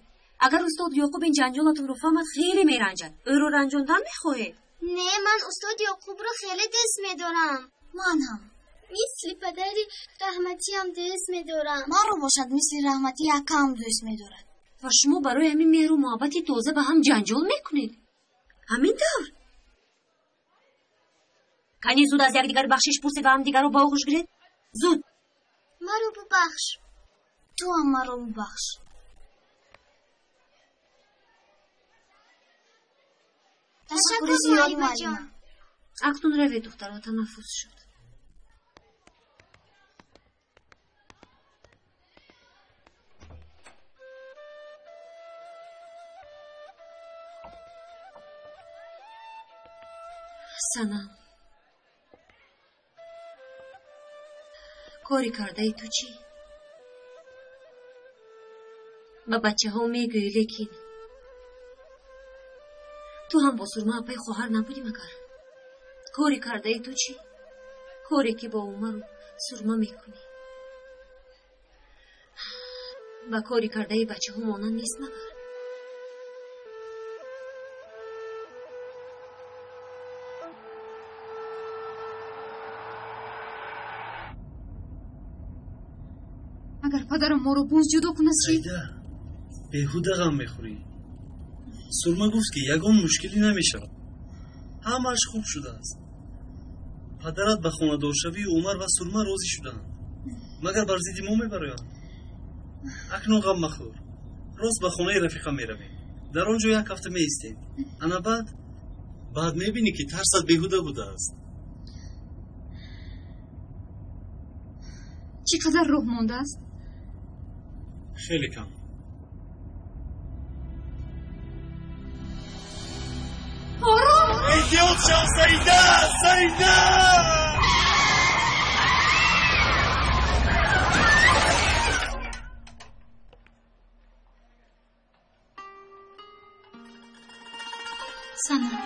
Агар устод Ёқуб ин ҷанҷолатонро фаҳмад, хеле меранҷад. Ӯро ранҷондан мехоҳед? Не, ман устод Ёқубро хеле дӯст медорам. Ман ҳам. Мисли падари раҳматиам дӯст медорам. Маро бошад, мисли раҳмати акам дӯст медорад. Ва шумо барои ҳамин меҳру муҳаббати тоза ба ҳам ҷанҷол мекунед? Ҳамин тавр? Кани зуд аз якдигар бахшиш пурсед ва ҳамдигарро ба оғӯш гиред. Зуд. Маро бубахш. Ту ҳам маро бубахш. Ташаккури зиёд, муаллима. Акнун равед, духтаро, танаффус шуд. Санам, кори кардаи ту чӣ? Ба бачаҳо мегӯӣ, лекин ту ҳам бо Сурма апаи хоҳар набудӣ магар? Кори кардаи ту чӣ? Коре ки бо Умару Сурма мекунӣ, ба кори кардаи бачаҳо монанд нест магар? Агар падарам моро боз ҷудо кунад чӣ? Саида, беҳуда ғам мехӯрӣ. Сурма гуфт, ки ягон мушкилӣ намешавад, ҳамааш хуб шудааст. Падарат ба хонадоршавии Умар ва Сурма розӣ шуданд, магар бар зидди мо мебароянд? Акнун ғам махӯр, рост ба хонаи рафиқа меравем, дар он ҷо як ҳафта меистем. Ана баъд мебинӣ, ки тарсат беҳуда будааст. Чӣ қадар роҳ мондааст? Хеле кам. Ором! Эҳтиёт шав, Саида! Саида! Санам,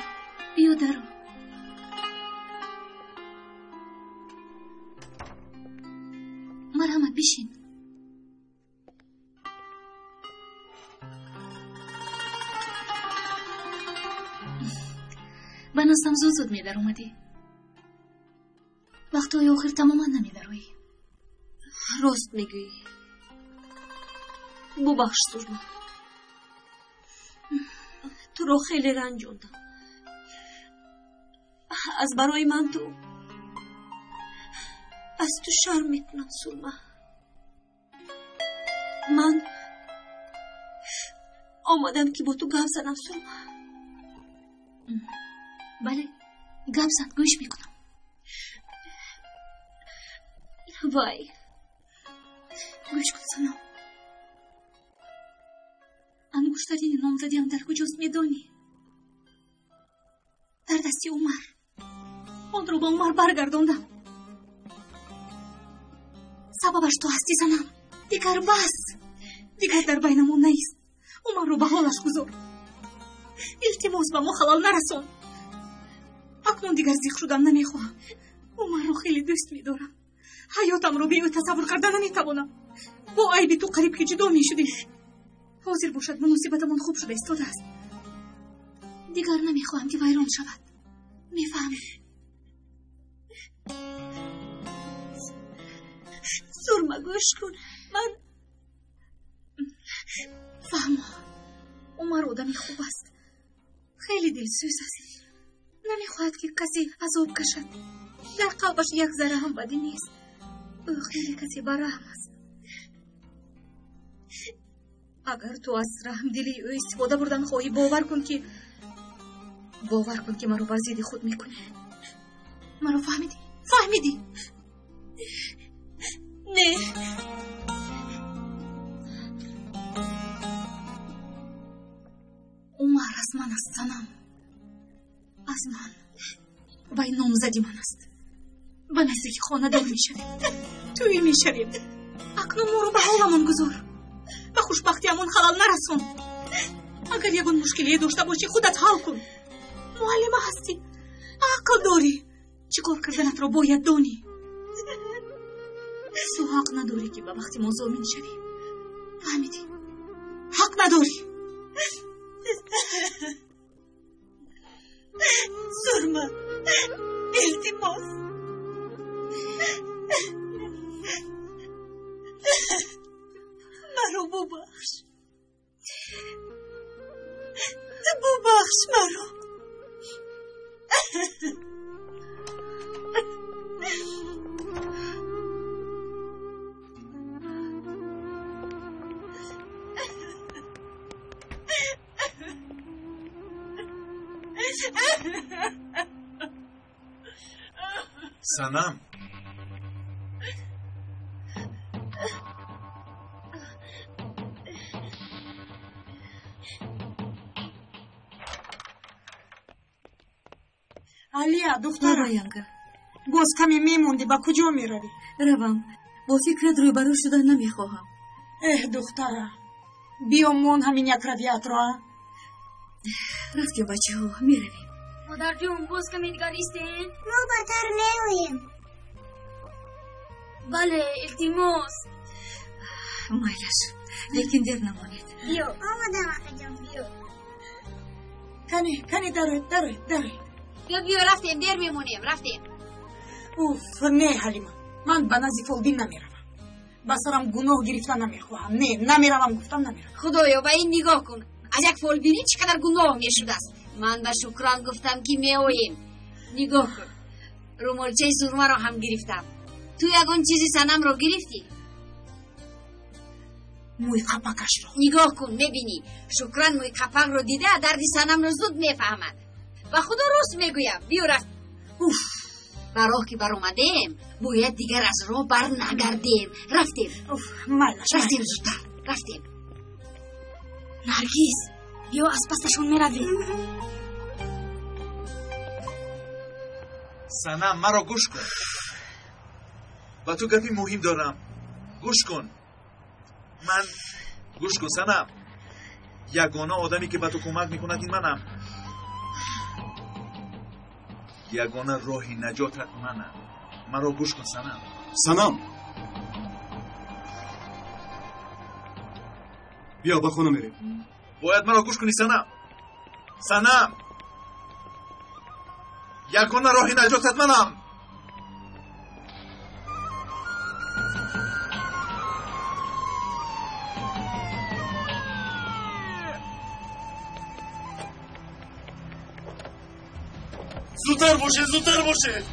биё даро. Марҳамат, бишин. Ба наздам зуд зуд медаромадӣ. Вақтҳои охир тамоман намедароӣ. Рост мегӯӣ. Бубахш, Сурма, туро хеле ранҷондам. Аз барои ман ту аз ту шарм мекунам, Сурма. Ман омадам, ки бо ту гап занам, Сурма. Бале, гап зан, гӯш мекунам. Вай, гӯш кун, Санам. Ангуштарини номзадиам дар куҷост, медонӣ? Дар дасти Умар. Онро ба Умар баргардондам. Сабабаш ту ҳастӣ, Санам. Дигар бас, дигар дар байнамон наист. Умарро ба ҳолаш гузор. Илтимос, ба мо халал нарасон. Акнун дигар зиқ шудан намехоҳам. Умарро хеле дӯст медорам. Ҳаётамро бе ӯ тасаввур карда наметавонам. Бо айби ту қариб ки ҷудо мешудем. Ҳозир бошад, муносибатамон хуб шуда истодааст. Дигар намехоҳам, ки вайрон шавад. Мефаҳмӣ? Сурма, гӯш кун, ман Фаҳмо, Умар одами хуб аст, хеле дилсӯз аст. Намехоҳад, ки касе азоб кашад. Дар қалбаш як зарра ҳам бадӣ нест. Ӯ хеле касе бараҳм аст. Агар ту аз раҳмдилии ӯ истифода бурдан хоҳӣ, бовар кун, ки маро бар зидди худ мекунӣ. Маро фаҳмидӣ? Фаҳмидӣ? Не. Умар аз ман аст, Санам, аз ман. Вай номзади ман аст. Ба наздики хонадор мешавем, тӯй мешавем. Акнун моро ба ҳоламон гузор, ба хушбахтиамон халал нарасон. Агар ягон мушкилие дошта бошӣ, худат ҳал кун. Муаллима ҳастӣ, ақл дорӣ, чӣ кор карданатро бояд донӣ. Ту ҳақ надорӣ, ки ба бахти мо зомин шавӣ. Фаҳмидӣ? Ҳақ надорӣ. Сурма, илтимос, маро бубахш, бубахш маро. Санам. Алия, духтарам. Боз каме мемондӣ, ба куҷо меравӣ? Равам. Бо фикрат рӯбарӯ шуда намехоҳам. Эҳ, духтара, биё мон ҳамин як равиятро, а? Рафтем, бачаҳо, меравем. Модарҷон, боз каме дигар истем? Мо батар меоем. Бале, илтимос. Майлаш, лекин дер намонед. Биё. Омадам, акаҷон, биё. Кани, кани, дароед, дароед, дароед. Биё, биё, рафтем, дер мемонем, рафтем. Уф, не, Ҳалима, ман ба назди фолбин намеравам. Ба сарам гуноҳ гирифта намехоҳам. Не, намеравам, гуфтам намеравам. Худоё, ба ин нигоҳ кун. Аз як фолбинӣ чӣ қадар гуноҳ мешудааст. Ман ба Шукран гуфтам, ки меоем. Нигоҳ кун, румолчаи сурмаро ҳам гирифтам. Ту ягон чизи Санамро гирифтӣ? Мӯи қапакашро. Нигоҳ кун, мебинӣ. Шукран мӯи қапакро дида, дарди Санамро зуд мефаҳмад. Ба худо рост мегӯям. Биё, рафт. Уф! Ба роҳ ки баромадем, бояд дигар аз роҳ бар нагардем. Рафтем. Уф, майлаш. Рафтем зудтар. Рафтем. Наргиз, биё аз пасашон меравем. Санам, маро гӯш кун. Ба ту гапи муҳим дорам. Гӯш кун. Ман гӯш кун, Санам. Ягона одаме ки ба ту кӯмак мекунад ин манам. Ягона роҳи наҷотат манам. Маро гӯш кун, Санам. Санам! Биё, ба хона мерем. Бояд маро гӯш кунӣ, Санам. Санам! Ягона роҳи наҷотат манам. Зудтар бошед, зудтар бошед.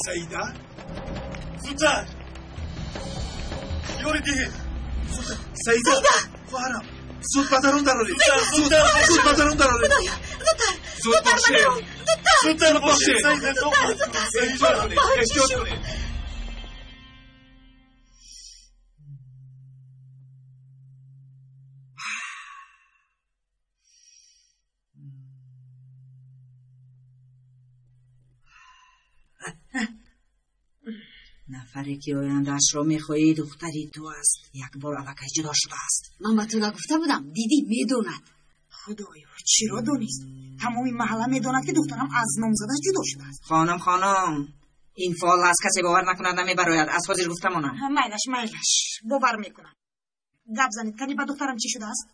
Саида? Зудтар. Ёри диҳед. Саида! Хоҳарам, зуд ба дарун дароред. Зуд, зуд ба дарун дароред. Худоё, зудтар! Зуд бошед. Зудтар! Зудтар бошед. Эҳтиёт кунед, эҳтиёт кунед. Нафаре ки ояндаашро мехоҳӣ духтари ту аст. Як бор аллакай ҷудо шудааст. Ман ба ту нагуфта будам, дидӣ, медонад. Худоё, чиро донист? Тамоми маҳалла медонад, ки духтарам аз номзадаш ҷудо шудааст. Хонум, хонум, ин фол аз касе бовар накунад намебарояд. Аз ҳозир гуфта монам. Майлаш, майлаш, бовар мекунам. Гап занед, кани ба духтарам чӣ шудааст?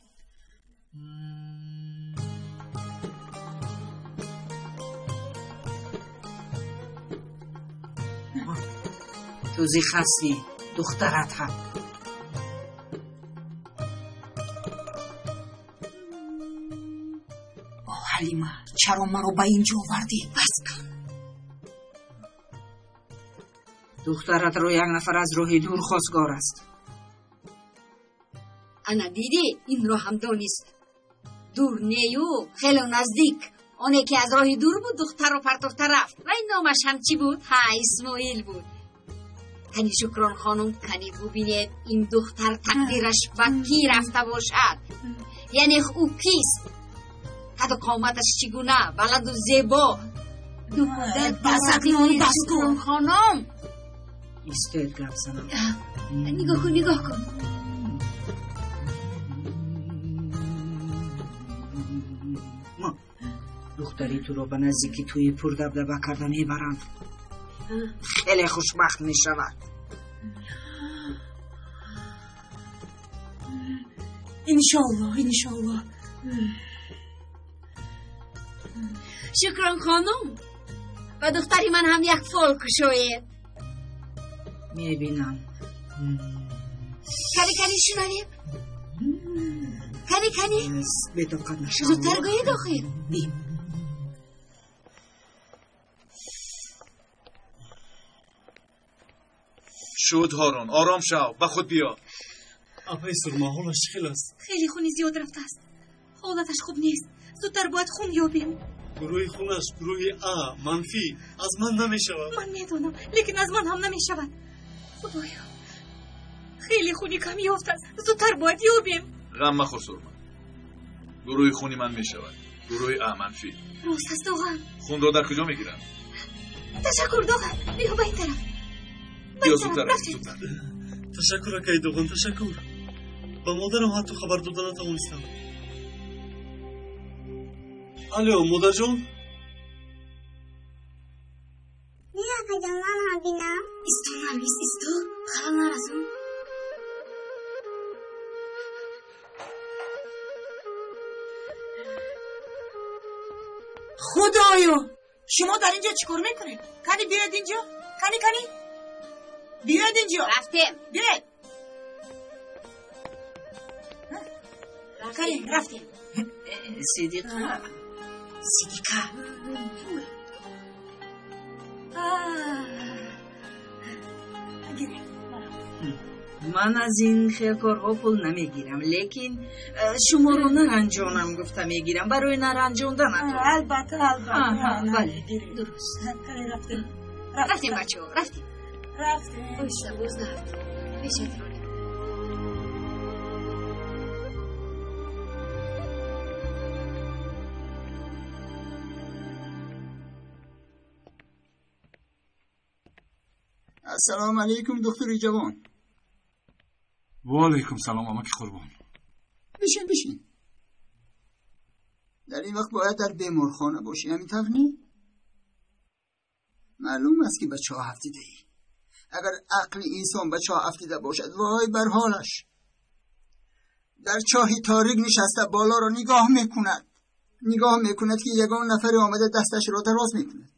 Ту зиқ ҳастӣ, духтарат ҳам. О, Ҳалима, чаро маро ба ин ҷо овардӣ? Бас кун. Духтаратро як нафар аз роҳи дур хостгор аст. Ана дидӣ, инро ҳам донист. Дур нею, хело наздик. Оне ки аз роҳи дур буд, духтарро партофта рафт. Ва ин номаш ҳам чӣ буд? Ҳа, Исмоил буд. Кани Шукрон хонум, кани бубинед, ин духтар тақдираш ба кӣ рафта бошад. Яъне ӯ кист? Қаду қоматаш чӣ гуна, баланду зебо. Бас акнун, бас кун. Шукрон хонум. Истоед, гап занам. Нигоҳ кун, нигоҳ кун. Духтари туро ба наздики тӯи пурдабдаба карда мебаранд. Хеле хушбахт мешавад. Иншоаллоҳ, иншоаллоҳ. Шукрон хонум, ба духтари ман ҳам як фол кушоед. Мебинам. Кани, кани, шунавем. Кани, кани. Бетоқат нашав. Зудтар гӯед охир. Шуд, Ҳорун, ором шав, ба худ биё. Апаи Сурма, ҳолаш чӣ хел аст? Хеле хуни зиёд рафтааст. Ҳолаташ хуб нест. Зудтар бояд хун ёбем. Гурӯҳи хунаш гурӯҳи А манфӣ аз ман намешавад. Ман медонам, лекин аз ман ҳам намешавад. Худоё, хеле хуни кам ёфт аст. Зудтар бояд ёбем. Ғам махӯр Сурма. Гурӯҳи хуни ман мешавад. Гурӯҳи А манфӣ. Рост аст Доған. Хунро дар куҷо мегиранд? Ташаккур Доған. Биё ба ин тараф. Биё зудтар, зудтар. Ташаккур акаи Доған, ташаккур. Ба модарам ҳатто хабар дода натавонистам. Алло, модарҷон? Не, акаҷон, ман ҳам бинам. Исто, Наргиз, исто. Халал нарасон. Худоё, шумо дар инҷо чӣ кор мекунед? Кани биёед инҷо? Кани, кани? Биёед инҷо. Рафтем. Биёед. Кани, рафтем. Сидиқа. Сидиқа. Ман аз ин хел корҳо пул намегирам, лекин шуморо наранҷонам гуфта мегирам. Барои наранҷонданатон. Албатта, албатта. Бале, дуруст. Рафтем. Рафтем, бачаҳо, рафтем. Рафтем. Оҳиста боз нарафтем. Пешат ронем. Ассалому алайкум, духтури ҷавон. Ва алайкум салом, амаки Қурбон. Бишин, бишин. Дар ин вақт бояд дар беморхона бошӣ, ҳамин тавр не? Маълум аст ки ба чоҳ афтидаӣ. Агар ақли инсон ба чоҳ афтида бошад, вой бар ҳолаш. Дар чоҳи торик нишаста болоро нигоҳ мекунад. Нигоҳ мекунад ки ягон нафаре омада дасташро дароз мекунад.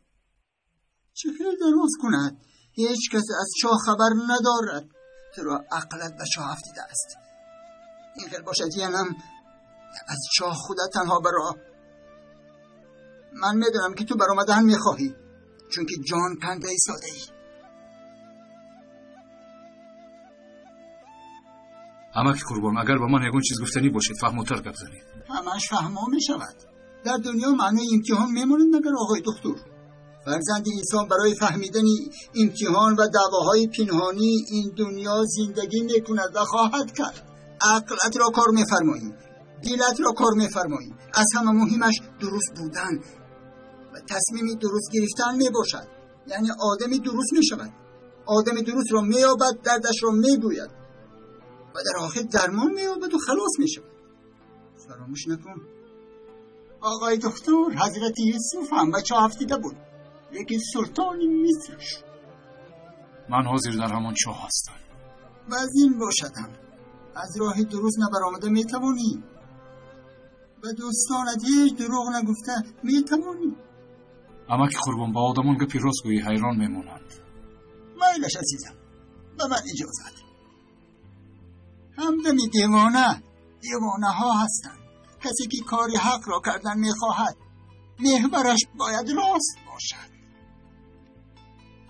Чӣ хел дароз кунад? Ҳеҷ кас аз чоҳ хабар надорад. Туро ақлат ба чоҳ афтида аст. Ин хел бошад янам аз чоҳ худат танҳо баро. Ман медонам ки ту баромадан мехоҳӣ, чунки ҷон канда истодаӣ. Амаки Қурбон, агар ба ман ягон чиз гуфтанӣ бошед, фаҳмотар гап занед. Ҳамааш фаҳмо мешавад. Дар дунё маънои имтиҳон мемонад магар оғои духтур? Фарзанди инсон барои фаҳмидани имтиҳон ва даъвоҳои пинҳонии ин дунё зиндагӣ мекунад ва хоҳад кард. Ақлатро кор мефармоӣ, дилатро кор мефармоӣ. Аз ҳама муҳимаш дуруст будан ва тасмими дуруст гирифтан мебошад. Яъне одами дуруст мешавад. Одами дурустро меёбад, дардашро мегӯяд ва дар охир дармон меёбаду халос мешавад. Фаромӯш накун, оғои духтур, ҳазрати Юсуф ҳам ба чоҳ афтида буд, лекин султони Миср шуд. Ман ҳозир дар ҳамон чоҳ ҳастам. Вазин бошадам. Аз роҳи дуруст набаромада метавонӣ. Ба дӯстонат ҳеҷ дурӯғ нагуфта метавонӣ. Амаки Қурбон, ба одамон гапи рост гӯӣ ҳайрон мемонанд. Майлаш азизам, ба ман иҷозат. Ҳамдами девона, девонаҳо ҳастанд. Касе ки кори ҳақро кардан мехоҳад, меҳвараш бояд рост бошад.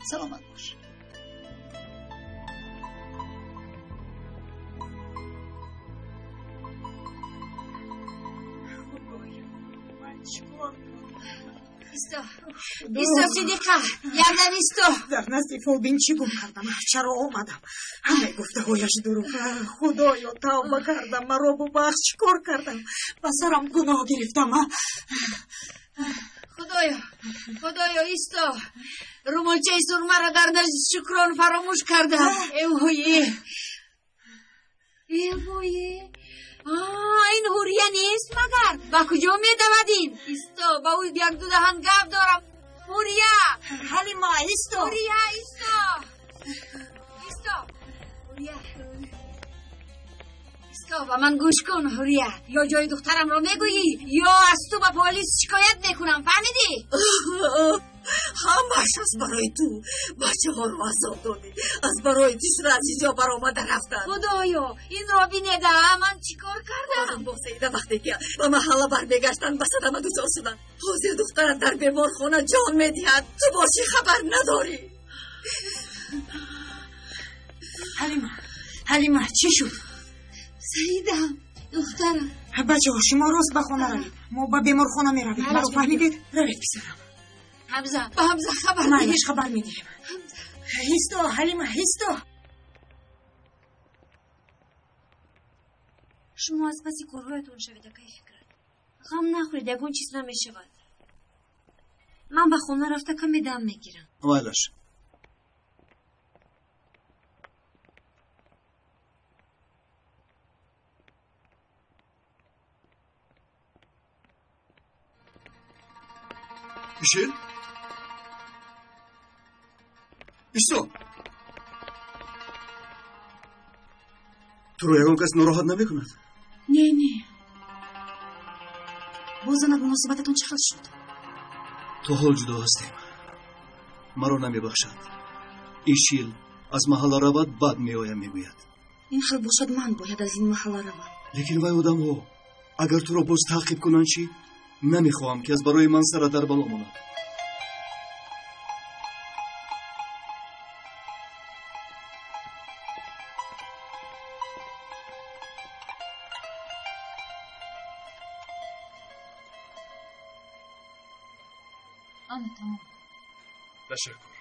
Саломат бош. Исто, исто, Сидиқа, якдам исто. Дар назди Фолбин чӣ гум кардам? Чаро омадам? Ҳамаи гуфтаҳояш дурӯғ. Худоё, тавба кардам, маро бубахш. Чӣ кор кардам? Ба сарам гуноҳ гирифтам. Худоё, Худоё, исто. Румолчаи сурмаро дар назди Шукрон фаромӯш кардам. Эвҳое, эвҳое. Ин Ҳурия нест магар? Ба куҷо медавад ин? Исто, ба ӯ якду даҳан гап дорам. Ҳурия! Ҳалима, исто! Ҳурия, исто! Исто! Ҳурия! Исто, ба ман гӯш кун, Ҳурия. Ё ҷои духтарамро мегӯӣ, ё аз ту ба полис шикоят мекунам, фаҳмидӣ? Ҳамааш аз барои ту. Бачаҳоро азоб додӣ. Аз барои тисра аз инҷо баромада рафтанд. Худоё, инро бинеда, ман чӣ кор кардам? Бо Саида вақте ки ба маҳалла бармегаштанд, ба садама дучор шуданд. Ҳозир духтарат дар беморхона ҷон медиҳад. Ту бошӣ хабар надорӣ. Ҳалима, Ҳалима, чӣ шуд? Саида, духтарам. Бачаҳо, шумо рост ба хона равед, мо ба беморхона меравем. Маро фаҳмидед? Равед, писарам. Ҳамза, ба Ҳамза хабар. Майлаш, хабар медиҳем. Ҳисто, Ҳалима, ҳисто. Шумо аз паси корҳоятон шавед, акай Фикрат. Ғам нахӯред, ягон чиз намешавад. Ман ба хона рафта каме дам мегирам. Майлаш. Ишин? Исто! Туро ягон кас нороҳат намекунад? Не, не. Бо занат муносибататон чӣ хел шуд? То ҳол ҷудо ҳастем. Маро намебахшад. Ишил аз маҳалла равад, баъд меоям, мегӯяд. Ин хел бошад, ман бояд аз ин маҳалла равам. Лекин вай одамҳо агар туро боз таъқиб кунанд чӣ? Намехоҳам ки аз барои ман сара дар бало монад. Ана тамом. Ташаккур.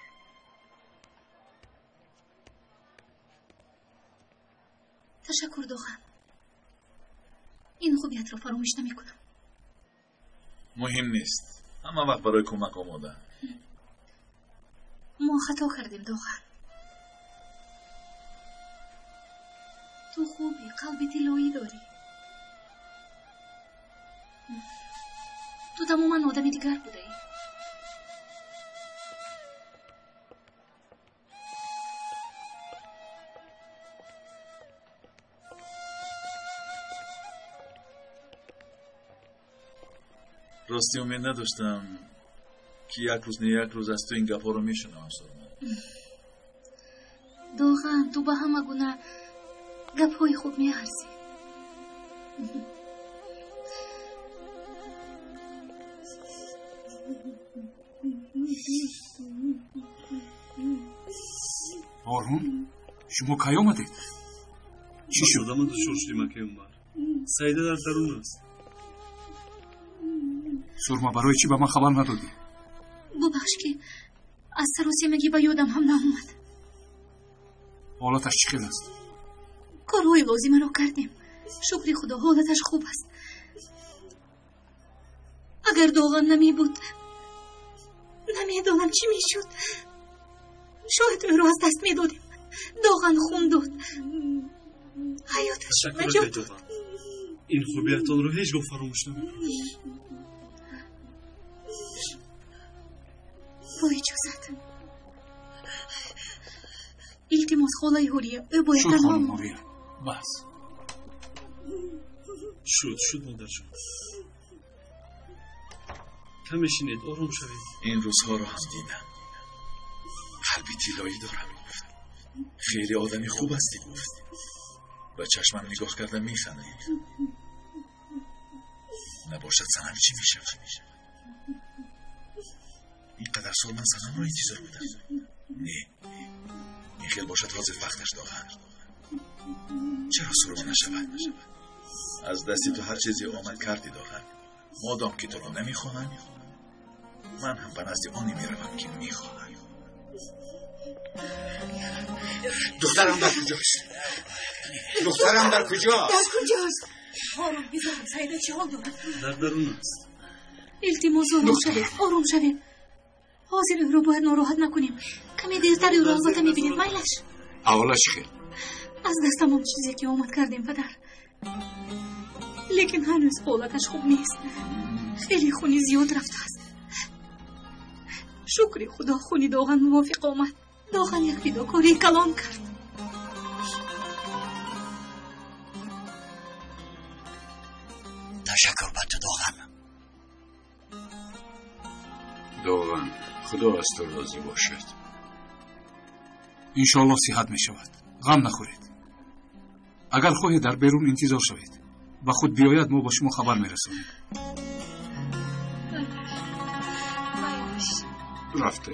Ташаккур, Доған. Ин хубиятро фаромӯш намекунам. Муҳим нест. Ҳама вақт барои кӯмак омодаам. Мо хато кардем, Доған. Ту хубӣ, қалби тиллоӣ дорӣ. Ту тамоман одами дигар будаӣ. Рости умед надоштам, ки як рӯз не як рӯз аз ту ин гапҳоро мешунавам, Сурма. Доған, ту ба ҳама гуна гапҳои хуб меарзӣ. Ҳорун, шумо кай омадед? Чӣ шуд? Одама дучор шудем, акай Умар. Саида дар дарун аст. Сурма, барои чӣ ба ман хабар надодӣ? Бубахш, ки аз саросемагӣ ба ёдам ҳам наомад. Ҳолаташ чӣ хел аст? Корҳои лозимаро кардем. Шукри Худо, ҳолаташ хуб аст. Агар Доған намебуд, намедонам чӣ мешуд. Шояд ӯро аз даст медодем. Доған хун дод, ҳаёташ наҷот дод. Ин хубиятонро ҳеҷ гоҳ фаромӯш намекунам. Бо иҷозат. Илтимос, холаи Ҳурия, ӯ бояд Шуд, танҳо хонум Ҳурия, бас. Шуд, шуд, модарҷон. Каме шинед, ором шавед. Ин рӯзҳоро ҳам дидам. Қалби тиллоӣ дорам, гуфт. Хеле одами хуб ҳастӣ, гуфт. Ба чашмам нигоҳ карда механдид. Набошад, санам чӣ мешавад? Ин қадар сол ман санамро интизор будам. Не, ин хел бошад, ҳозир вақташ Доған. Чаро сурма нашавад? Аз дасти ту ҳар чизе омад кардӣ, Доған. Модом ки туро намехоҳам, ман ҳам ба назди оне меравам, ки мехоҳам. Духтарам дар куҷост? Духтарам дар куҷост? Дар куҷост? Ҳорун, бизанам, Саида чӣ ҳол дорад? Дар дарун аст. Илтимос, ором шавед, ором шавед. Ҳозир ӯро бояд нороҳат накунем. Каме дертар ӯро албатта мебинед, майлаш. Аҳволаш чӣ хел? Аз дастам он чизе ки омад кардем, падар. Лекин ҳанӯз ҳолаташ хуб нест. Хеле хуни зиёд рафтааст. Шукри Худо, хуни Доған мувофиқ омад. Доған як фидокории калон кард. Ташаккур ба ту, Доған. Доған, Худо аз ту розӣ бошад. Иншоаллоҳ сиҳат мешавад. Ғам нахӯред. Агар хоҳед, дар берун интизор шавед. Ба худ биёяд, мо ба шумо хабар мерасонем. Рафте.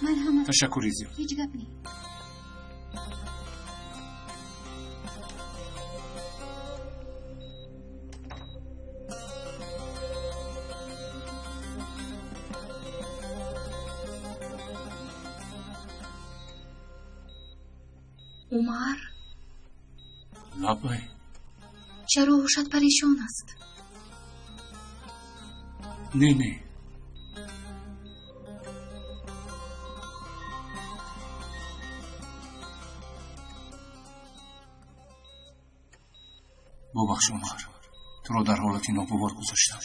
Марҳамат. Ташаккури зиёд. Ҳеҷ гап не. Умар? Лаббай. Чаро ҳушат парешон аст? Не, не. Бубахш, Умар, туро дар ҳолати ногувор гузоштам.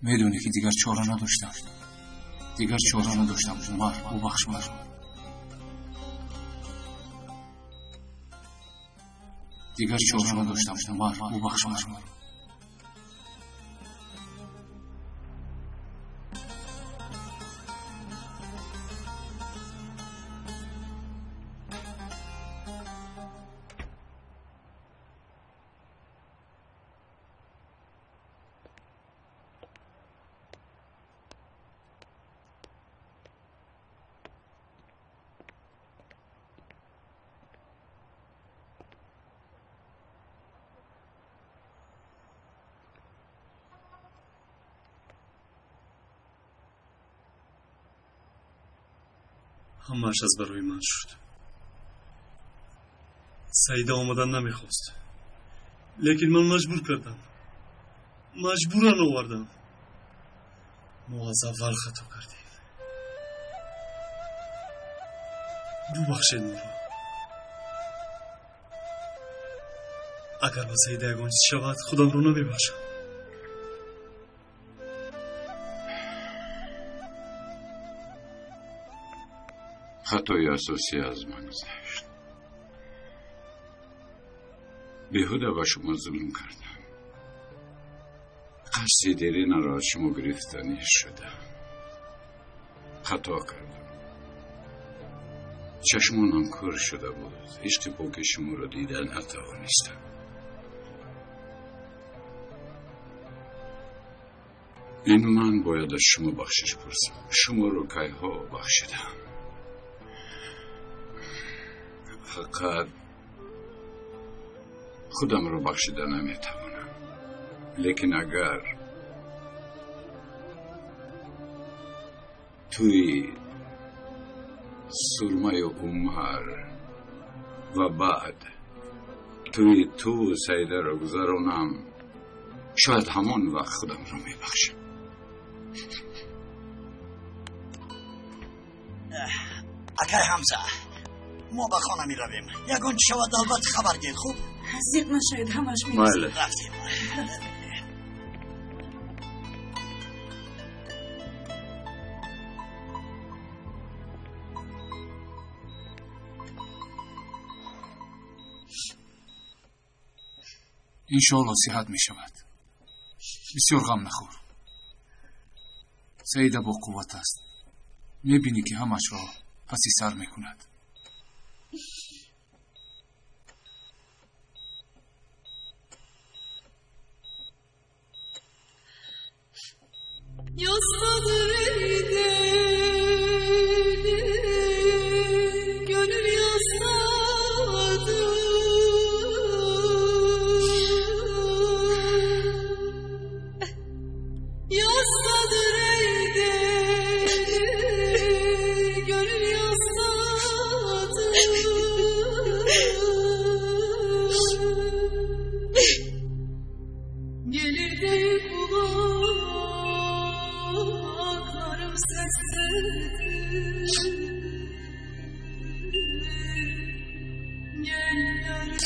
Медонӣ, ки дигар чора надоштам. Дигар чора надоштам, Умар, бубахш маро. Дигар чора надоштам, Умар, бубахш маро. Ҳамааш аз барои ман шуд. Саида омадан намехост, лекин ман маҷбур кардам, маҷбуран овардам. Мо аз аввал хато кардем. Бубахшед моро. Агар ба Саида ягон чиз шавад, худамро намебахшам. Хатои асосӣ аз ман гузашт. Беҳуда ба шумо зулм кардам. Қасди деринаро аз шумо гирифтанӣ шудам. Хато кардам. Чашмонам кӯр шуда буд. Ишқи поки шуморо дида натавонистам. Ин ман бояд аз шумо бахшиш пурсам. Шуморо кайҳо бахшидам. Фақат худамро бахшида наметавонам. Лекин агар тӯи Сурмаю Умар ва баъд тӯи ту Саидаро гузаронам, шояд ҳамон вақт худамро мебахшам. Акай Ҳамза, мо ба хона меравем. Ягон чӣ шавад, албатта хабар диҳед, хуб? Зиқ нашавед, ҳамаш Майли. Рафтем. Иншоалло сиҳат мешавад. Бисёр ғам нахӯр. Саида бо қувват аст. Мебинӣ, ки ҳамашро паси сар мекунад. Yastadır ey deli, gönül yastadır. Yastadır ey deli, gönül yastadır. Gelir de kulaklarım seslidir. Gel yarım.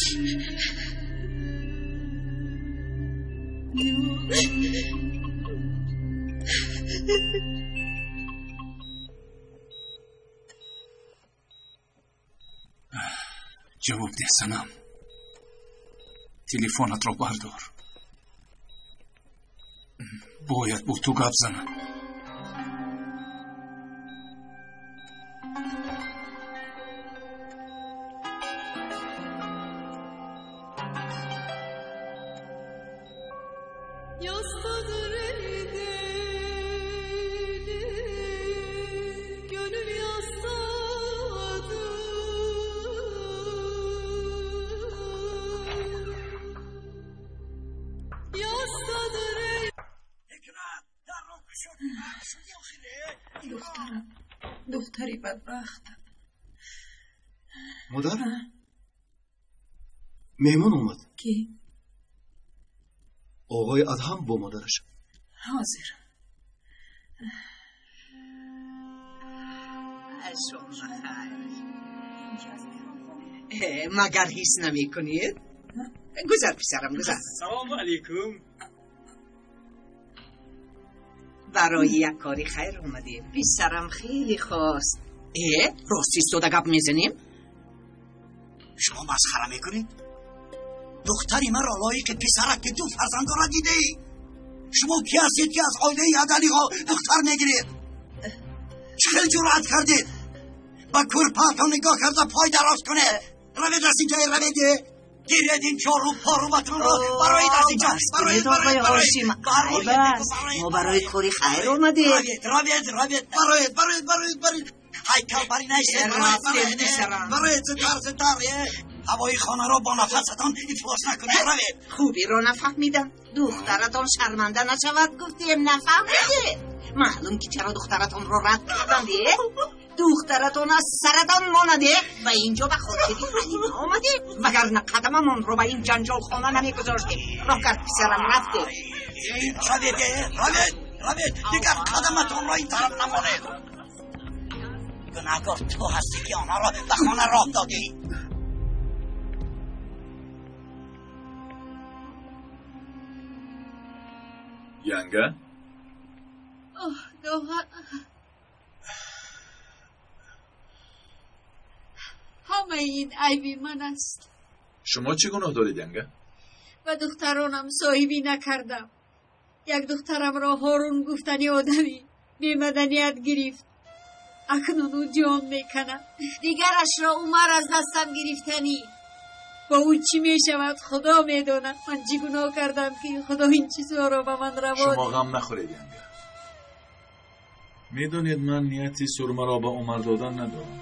Ҷавоб деҳ, Санам. Телефонатро бардор. Бояд бо ту гап занам. Yastadır ey deli, gönül. Духтарам, духтари бадбахтам. Модар, меҳмон омад. Кӣ? Оғои Адҳам бо модараш. Ҳозир. Шом бахайр. Магар ҳис намекунед? Гузар, писарам, гузар. Салому алайкум. Барои як кори хайр омадем. Писарам хеле хост. Рост истода гап мезанем? Шумо масхара мекунед? Духтари маро лоиқи писарак, ки ду фарзанд дорад, дидаӣ? Шумо ки ҳастед, ки аз оилаи адалиҳо духтар мегиред? Чӣ хел ҷуръат кардед? Ба кӯрпаатон нигоҳ карда пой дароз кунед. Равед аз инҷа, равед! Гиред ин чору порубатонро, бароед аз инҷа! Бароед, бароед, бароед! Мо барои кори хайр омадем. Равед, равед, равед! Бароед, бароед, бароед, бароед! Ҳайкал бари наистед! Бароед, бароед, бароед! Зудтар, зудтар! Ҳавои хонаро бо нафасатон ифлос накунед, равед! Хубиро нафаҳмидам. Духтаратон шарманда нашавад, гуфтем, нафаҳмидед? Маълум ки чаро духтаратонро рад карданд, э? Духтаратон аз саратон монад, э? Ба инҷо ба хотири Ҳалима омадем, вагарна қадамамонро ба ин ҷанҷолхона намегузоштем. Роҳ кард, писарам, рафтем. Равед, равед, равед! Дигар қадаматонро ин тараф намонед. Гунаҳкор ту ҳастӣ, ки онҳоро ба хона роҳ додӣ. Янга? Оҳ, Доға, ҳамаи ин айби ман аст. Шумо чӣ гуноҳ доред, Янга? Ба духтаронам соҳибӣ накардам. Як духтарамро Ҳорун гуфтани одами бемаданият гирифт. Акнун ӯ ҷон меканад. Дигарашро Умар аз дастам гирифтанӣ. Бо ӯ чӣ мешавад, Худо медонад. Ман чӣ гуноҳ кардам, ки Худо ин чизҳоро ба ман раво Шумо ғам нахӯред, Янга. Медонед, ман нияти Сурмаро ба Умар додан надорам.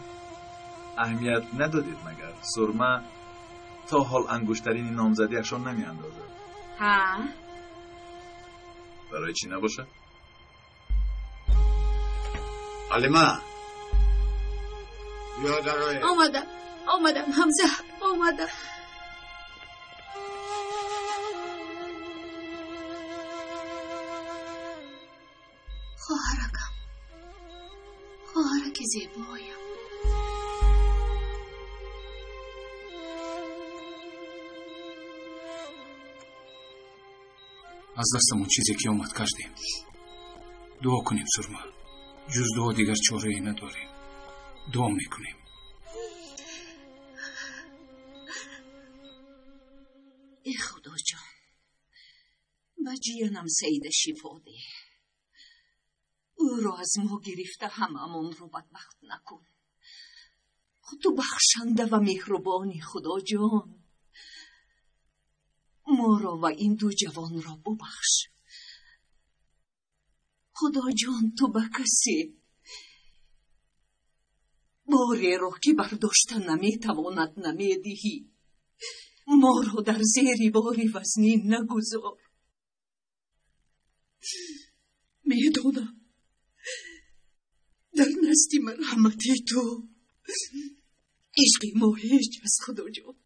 Аҳамият надодед, магар Сурма то ҳол ангуштарини номзадиашон намеандозад? Ҳа. Барои чӣ набошад? Ҳалима, биё, дароед. Омадам, омадам, Ҳамза, омадам. Хоҳаракам, хоҳараки зебоям. Аз дастамон чизе ки омад, кардем. Дуо кунем, Сурма. Ҷуз дуо дигар чорае надорем. Дуо мекунем. Э, Худоҷон, ба ҷиянам Саида шифо деҳ. Ӯро аз мо гирифта, ҳамаамонро бадбахт накун. Ту бахшанда ва меҳрубонӣ, Худоҷон. Моро ва ин ду ҷавонро бубахш. Худоҷон, ту ба касе бореро, ки бардошта наметавонад, намедиҳӣ. Моро дар зери бори вазнин нагузор. Медонам, дар назди марҳамати ту ишқи мо ҳеҷ аст, Худоҷон.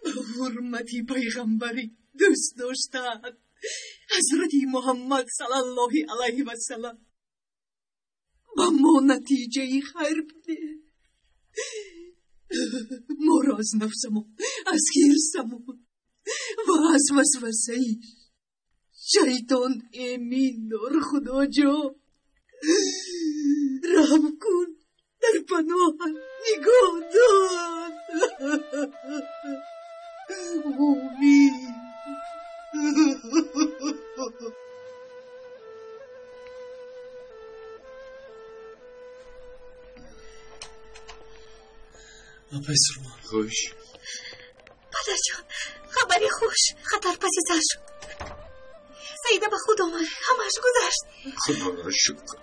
Ба ҳурмати пайғамбари дӯст доштаат, ҳазрати Муҳаммад саллаллоҳи алайҳи васалам, ба мо натиҷаи хайр бидеҳ. Моро аз нафсамон, аз ҳирсамон ва аз васвасаи шайтон эмин дор, Худоҷон. Раҳм кун, дар паноҳат нигоҳ дор. Омин. Апай Сурма. Хуш. Падарҷон, хабари хуш, хатар паси сар шуд. Саида ба худ омад, ҳамааш гузашт. Худоро шукр.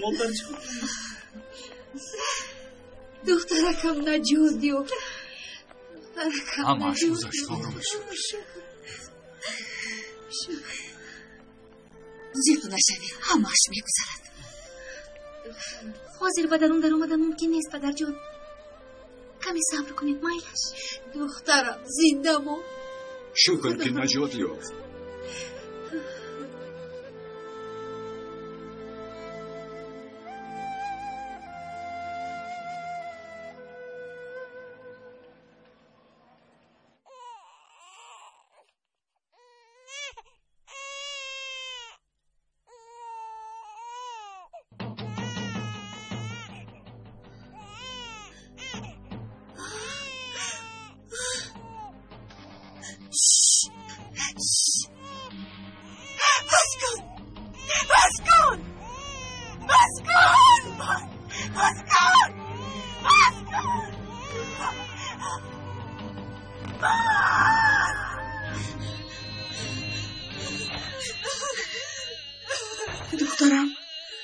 Модарҷон. Духтаракам наҷот ёфт. Духтаракам Ҳамааш наҷот гузашт, ёфт. Худоро шукр. Шукр. Зиқ нашавед, ҳамааш мегузарад. Ҳозир ба дарун даромадан мумкин нест, падарҷон. Каме сабр кунед, майлаш. Духтарам зинда мон. Шукр ки наҷот ёфт.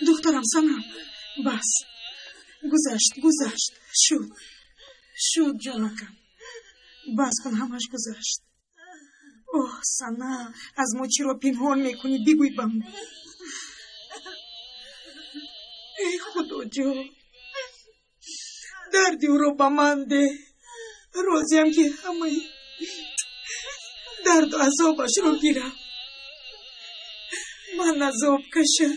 Духтарам Санам, бас, гузашт, гузашт, шуд, шуд, ҷонакам, бас кун, ҳамаш гузашт. Оҳ, Сана, аз мо чиро пинҳон мекунӣ? Бигӯй ба мо. Эй Худоҷон, дарди ӯро ба ман деҳ. Розиям ки ҳамаи дарду азобашро гирам. Ман азоб кашам.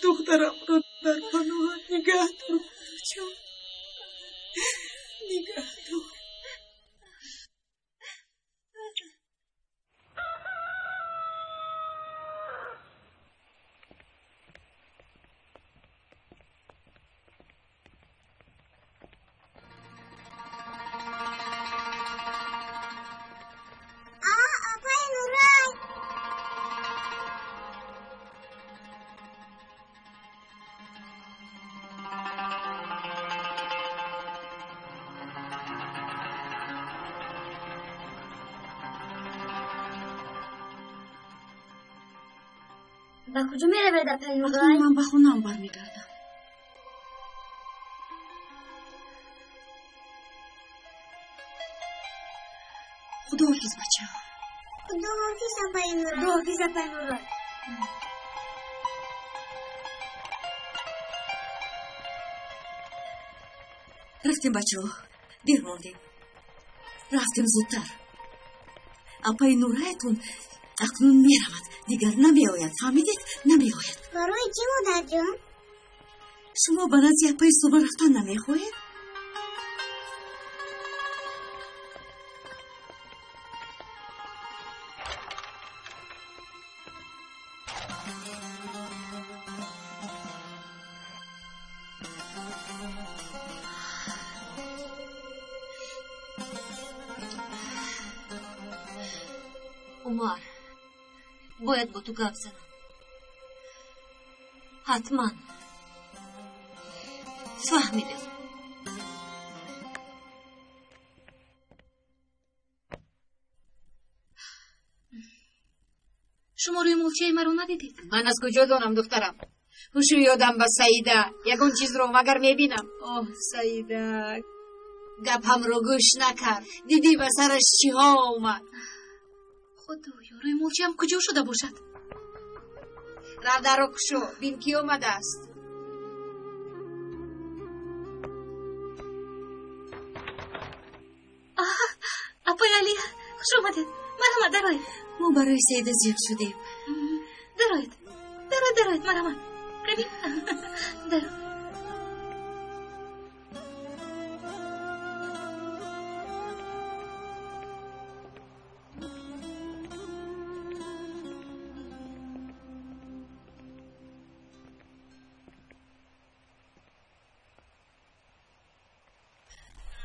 Духтарамро дар паноҳат нигаҳ дор, Худоҷон, нигаҳ дор. Ба куҷо меравед, апаи Нурай? Ман ба хонаам бармегардам. Худоҳофиз, бачаҳо. Худоҳофиз, апаи Нурай. Худоҳофиз, апаи Нурай. Рафтем, бачаҳо, дер мондем. Рафтем зудтар. Апаи Нурайтон акнун меравад, дигар намеояд. Фаҳмидед? Намеояд. Барои чӣ, модарҷон? Шумо ба назди апаи Сума рафтан намехоҳед? Умар, бояд бо ту гап занам. Ҳатман. Фаҳмидам. Шумо рӯи молчаи маро надидед? Ман аз куҷо донам, духтарам? Ҳушу ёдам ба Саида. Ягон чизро магар мебинам? Оҳ, Саида, гапамро гӯш накард. Дидӣ ба сараш чиҳо омад. Худоё, рӯи молчаам куҷо шуда бошад? Рав дарро кушо, бин кӣ омадааст. Апаи Алия, хуш омадед. Марҳамат, дароед. Мо барои Саида зиёд шудем. Дароед, дароед, дароед, марҳамат. Равед. Дароед.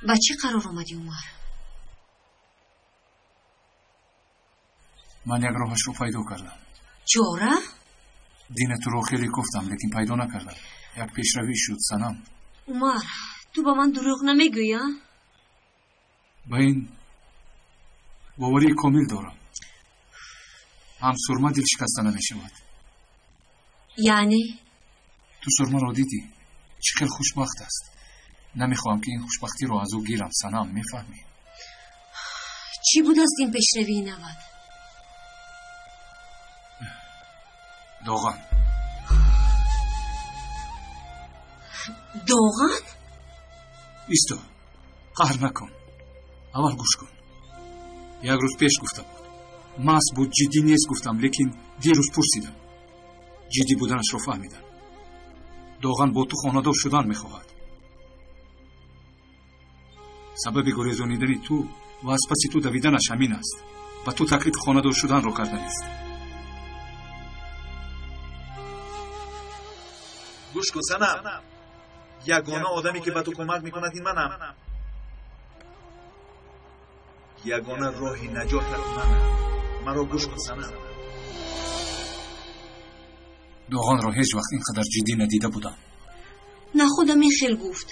Ба чӣ қарор омадӣ, Умар? Ман як роҳашро пайдо кардам. Чора? Дина туро хеле гуфтам, лекин пайдо накардам. Як пешравӣ шуд, Санам. Умар, ту ба ман дурӯғ намегӯӣ, а? Ба ин боварии комил дорам. Ҳам Сурма дилшикаста намешавад. Яъне? Ту Сурмаро дидӣ? Чӣ хел хушбахт аст. Намехоҳам ки ин хушбахтиро аз ӯ гирам, Санам, мефаҳмӣ? Чӣ будааст ин пешравии навад? Доған. Доған? Исто, қаҳр накун. Аввал гӯш кун. Як рӯз пеш гуфта буд. Маст буд, ҷиддӣ нест гуфтам, лекин дирӯз пурсидам. Ҷиддӣ буданашро фаҳмидам. Доған бо ту хонадор шудан мехоҳад. Сабаби гурезонидани ту ва аз паси ту давиданаш ҳамин аст. Ба ту таклифи хонадор шуданро карданист. Гӯш кун, Санам. Ягона одаме ки ба ту кӯмак мекунад ин манам. Ягона роҳи наҷотат манам. Маро гӯш кун, Санам. Доғонро ҳеҷ вақт ин қадар ҷиддӣ надида будам. На худам ин хел гуфт.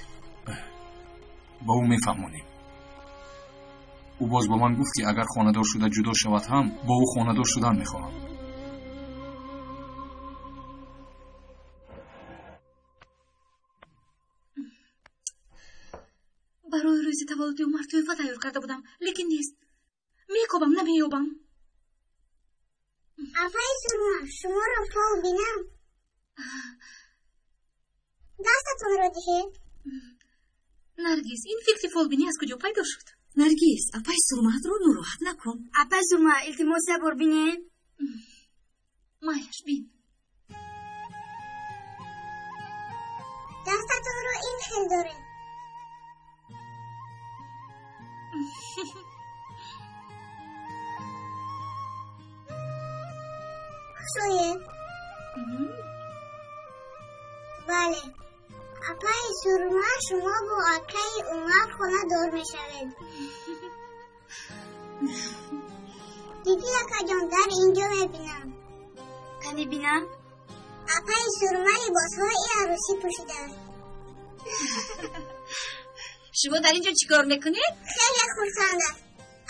Ба ӯ мефаҳмонем. Ӯ боз ба ман гуфт, ки агар хонадор шуда ҷудо шавад ҳам, бо ӯ хонадор шудан мехоҳам. Барои рӯзи таваллуди Умар тӯҳфа тайёр карда будам, лекин нест. Мекобам, намеёбам. Апаи Сурма, шуморо фол бинам. Дастатонро диҳед. Наргиз, ин фикри фолбинӣ аз куҷо пайдо шуд? Наргиз, апаи Сурмаатро нороҳат накун. Апаи Сурма, илтимос як бор бинед. Майлаш, бин. Дастатонро ин хел доред. Хушоед. Бале, апаи Сурма, шумо бо акаи Умар хонадор мешавед. Диди, акаҷон, дар инҷо мебинам. Кани бинам? Апаи Сурма либосҳои арӯсӣ пӯшидааст. Шумо дар инҷо чӣ кор мекунед? Хеле хурсанд аст.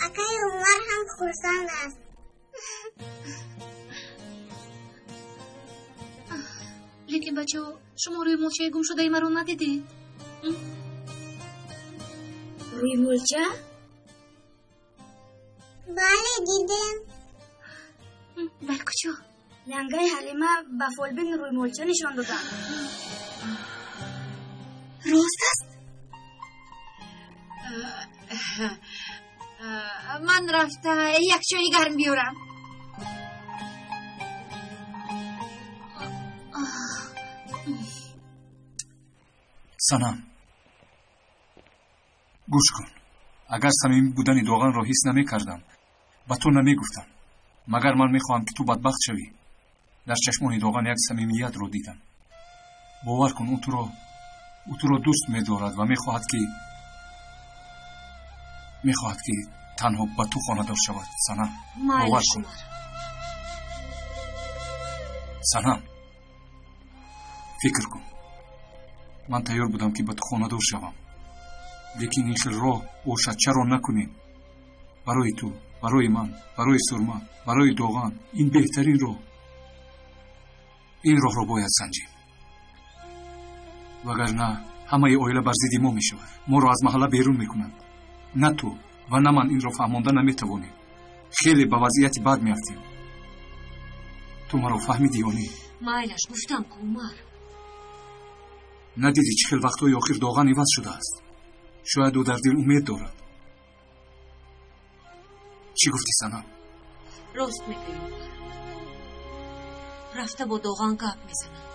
Акаи Умар ҳам хурсанд аст. Лекин бачаҳо, шумо рӯймолчаи гумшудаи маро надидед? Рӯймолча? Бале, дидем. Дар куҷо? Янгаи Ҳалима ба фолбин рӯймолча нишон додам. Рост аст? Ман рафта як чойи гарм биёрам. Санам, гӯш кун. Агар самимӣ будани Доғанро ҳис намекардам, ба ту намегуфтам. Магар ман мехоҳам, ки ту бадбахт шавӣ? Дар чашмони Доған як самимиятро дидам. Бовар кун, ӯ туро дӯст медорад ва мехоҳад ки танҳо ба ту хонадор шавад. Санам, бовар кун. Санам, фикр кун. Ман тайёр будам, ки ба ту хонадор шавам, лекин ин хел роҳ бошад, чаро накунем? Барои ту, барои ман, барои Сурма, барои Доған ин беҳтарин роҳ. Ин роҳро бояд санҷем, вагарна ҳамаи оила бар зидди мо мешавад. Моро аз маҳалла берун мекунанд. На ту ва на ман инро фаҳмонда наметавонем. Хеле ба вазъияти бад меафтем. Ту маро фаҳмидӣ ё не? Майлаш, гуфтам ку, Умар. Надидӣ чӣ хел вақтҳои охир Доған иваз шудааст? Шояд ӯ дар дил умед дорад. Чӣ гуфтӣ, Санам? Рост мегӯӣ, Умар. Рафта бо Доған гап мезанам.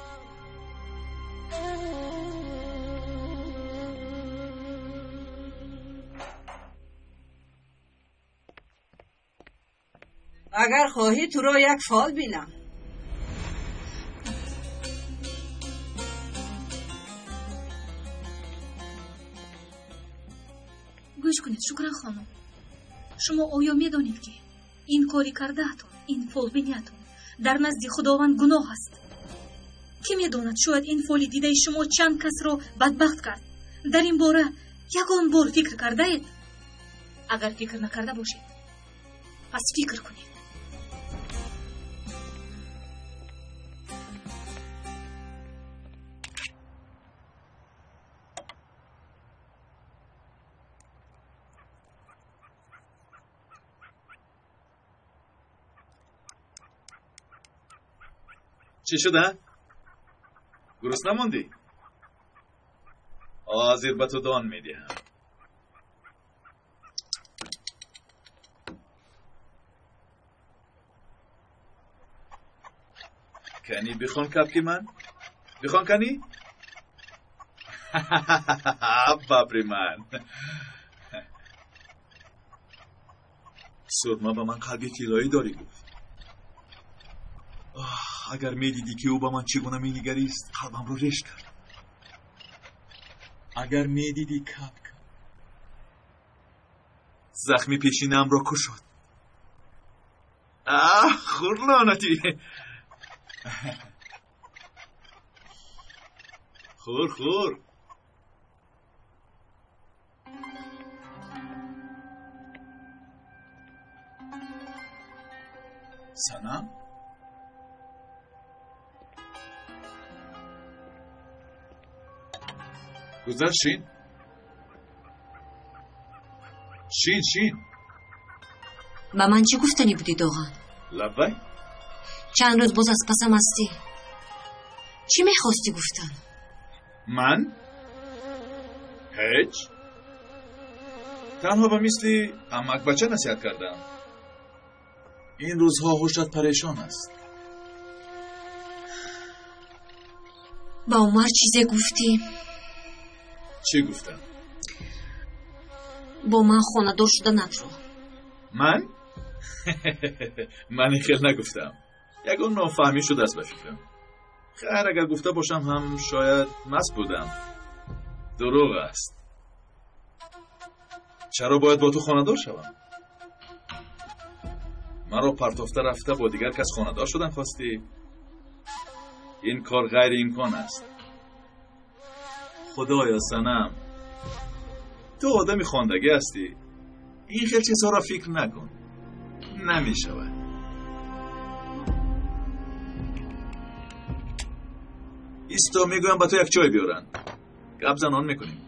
Агар хоҳӣ, туро як фол бинам. Гӯш кунед, Шукран хонум. Шумо оё медонед, ки ин кори кардаатон, ин фолбиниятон дар назди Худованд гуноҳ аст? Кӣ медонад, шояд ин фоли дидаи шумо чанд касро бадбахт кард. Дар ин бора ягон бор фикр кардаед? Агар фикр накарда бошед, пас фикр кунед. Чӣ шуда? Гурусна мондӣ? Ҳозир ба ту дон медиҳам. Кани бихон капки ман? Бихон кани? Бабри ман. Сурма ба ман қалби тиллоӣ дорӣ гуфт. Агар медидӣ ки ӯ ба ман чӣ гуна менигарист, қалбамро реш кард. Агар медидӣ капка, захми пешинаамро кушод. Аҳ, хур лаънатӣ! Хур, хур. Санам? Гузар, шин. Шин, шин. Ба ман чӣ гуфтанӣ будӣ, Доған? Лаббай? Чанд рӯз боз аз пасам ҳастӣ. Чӣ мехостӣ гуфтан? Ман? Ҳеҷ. Танҳо ба мисли амакбача насиҳат кардам. Ин рӯзҳо ҳушат парешон аст. Ба Умар чизе гуфтӣ? Чӣ гуфтам? Бо ман хонадор шуданатро. Ман? Ман ин хел нагуфтам. Ягон нофаҳмӣ шудааст ба фикрам. Хайр, агар гуфта бошам ҳам шояд маст будам. Дурӯғ аст. Чаро бояд бо ту хонадор шавам? Маро партофта рафта бо дигар кас хонадор шудан хостӣ? Ин кор ғайриимкон аст. Худоё, Санам, ту одами хондагӣ ҳастӣ. Ин хел чизҳоро фикр накун. Намешавад. Исто, мегӯям ба ту як чой биёранд. Гап занон мекунем.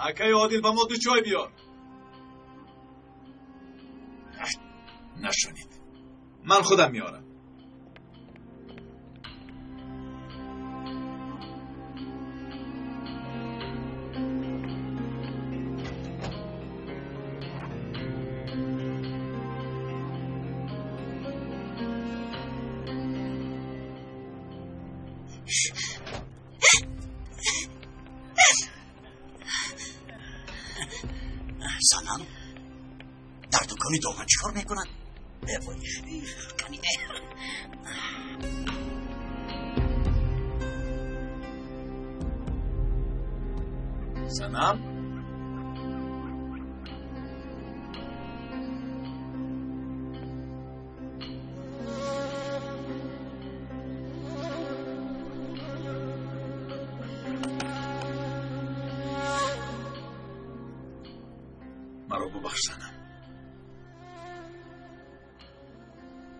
Акаи Одил, ба мо ду чой биёр. Нашунид. Ман худам меорам. Санам дар дукони Доған чӣ кор мекунад? Санам? Маро бубахш, Санам.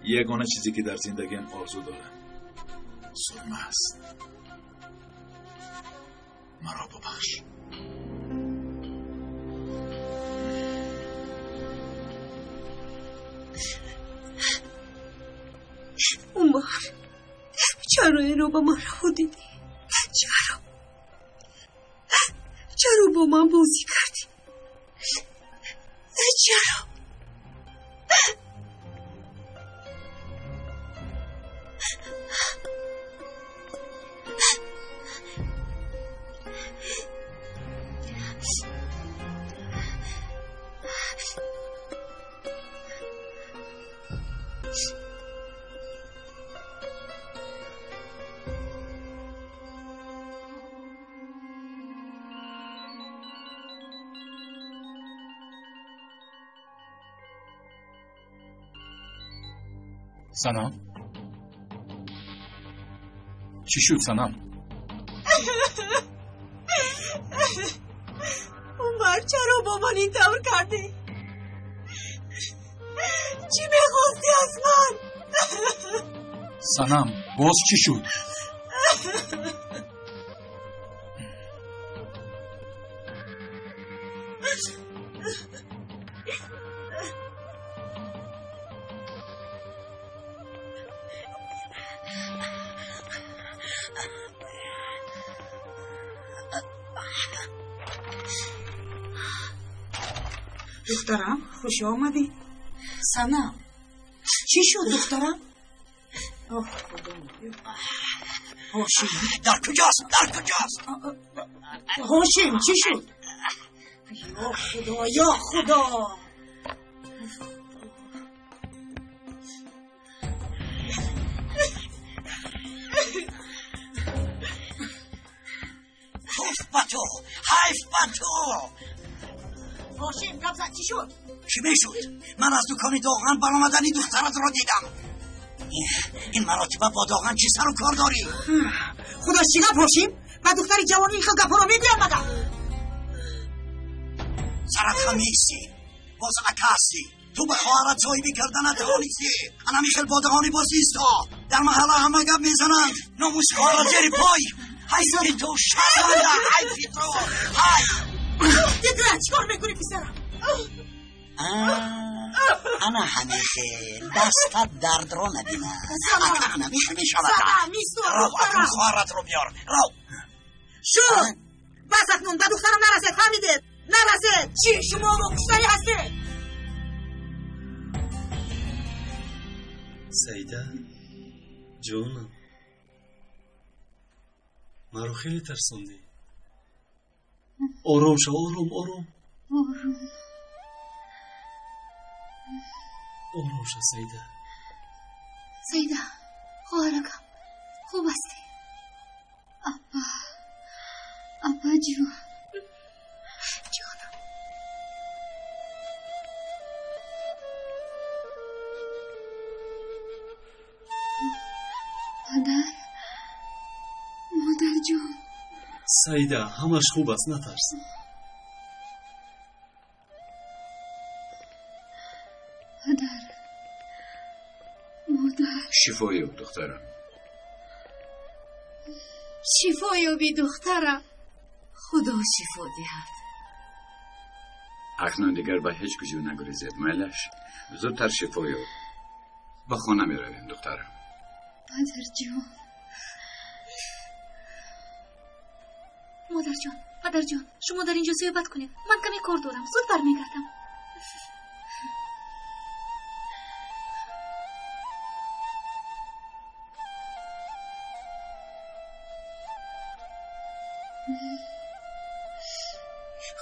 Ягона чизе ки дар зиндагиам орзу дорам сурма аст. Маро бубахш. Умар, чаро инро ба ман раҳо дидӣ? Чаро? Чаро бо ман бозӣ кардӣ? Чаро? Санам? Чӣ шуд, Санам? Умар, чаро бо ман ин тавр кардӣ? Чӣ мехостӣ аз ман? Санам, боз чӣ шуд? Духтарам, хуш омадӣ. Санам, чӣ шуд, духтарам? Оҳ, Худо. Ҳошим. Дар куҷост? Дар куҷост? Ҳошим, чӣ шуд? Ё Худо, ё Худо. Туф ба ту, ҳайф ба ту. Ҳошим, гап зан, чӣ шуд? Чӣ мешуд? Ман аз дукони Доған баромадани духтаратро дидам. Ин маротиба бо Доған чӣ сару кор дорӣ? Худо, чӣ гап, Ҳошим? Ба духтари ҷавонӣ ин хел гапҳоро мегӯянд магар? Сарат хам меистӣ, боз ака ҳастӣ. Ту ба хоҳарат соҳибӣ карда натавонистӣ. Анами хел бо Доғани боз исто. Дар маҳалла ҳама гап мезананд. Номуси хоҳарат зери пой. Ҳайфи ту, шарманда, ҳайфи ту, ҳайф. Дидра, чӣ кор мекунӣ, писарам? Ана ҳамин хел дастат дардро набинад. Ака ҳамин хел мешавад. Рав, акун хоҳаратро биёр. Рав. Шуд! Бас акнун ба духтарам нарасед, фаҳмидед? Нарасед! Чӣ, шумо куштанӣ ҳастед? Саида, ҷонам, маро хеле тарсондӣ. Ором шав, ором, ором. Ором. Ором шав, Саида. Саида, хоҳаракам, хуб ҳастӣ? Апа, апа ҷон. Ҷонам. Падар, модарҷон. Саида, ҳамаш хуб аст, натарс. Падар, модар. Шифо ёб, духтарам. Шифо ёби, духтарам. Худо шифо диҳад. Акнун дигар ба ҳеҷ куҷо нагурезед, майлаш. Зудтар шифо ёб. Ба хона меравем, духтарам. Падарҷон. Модарҷон, падарҷон, шумо дар инҷо суҳбат кунед. Ман каме кор дорам, зуд бармегардам.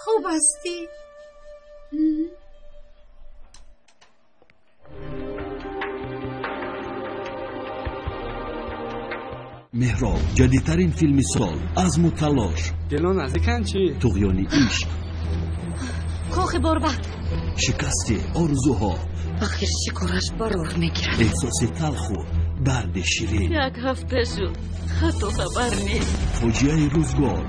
Хуб ҳастӣ? Меҳроб, ҷадидтарин филми сол, азму талош, Дило наздиканд чӣ? Туғёни ишқ, Кохи борбад, шикасти орзуҳо, Ахир шикораш барор мегирад. Эҳсоси талху дарди ширин. Як ҳафта шуд, хату хабар нест. Фоҷиаи рӯзгор.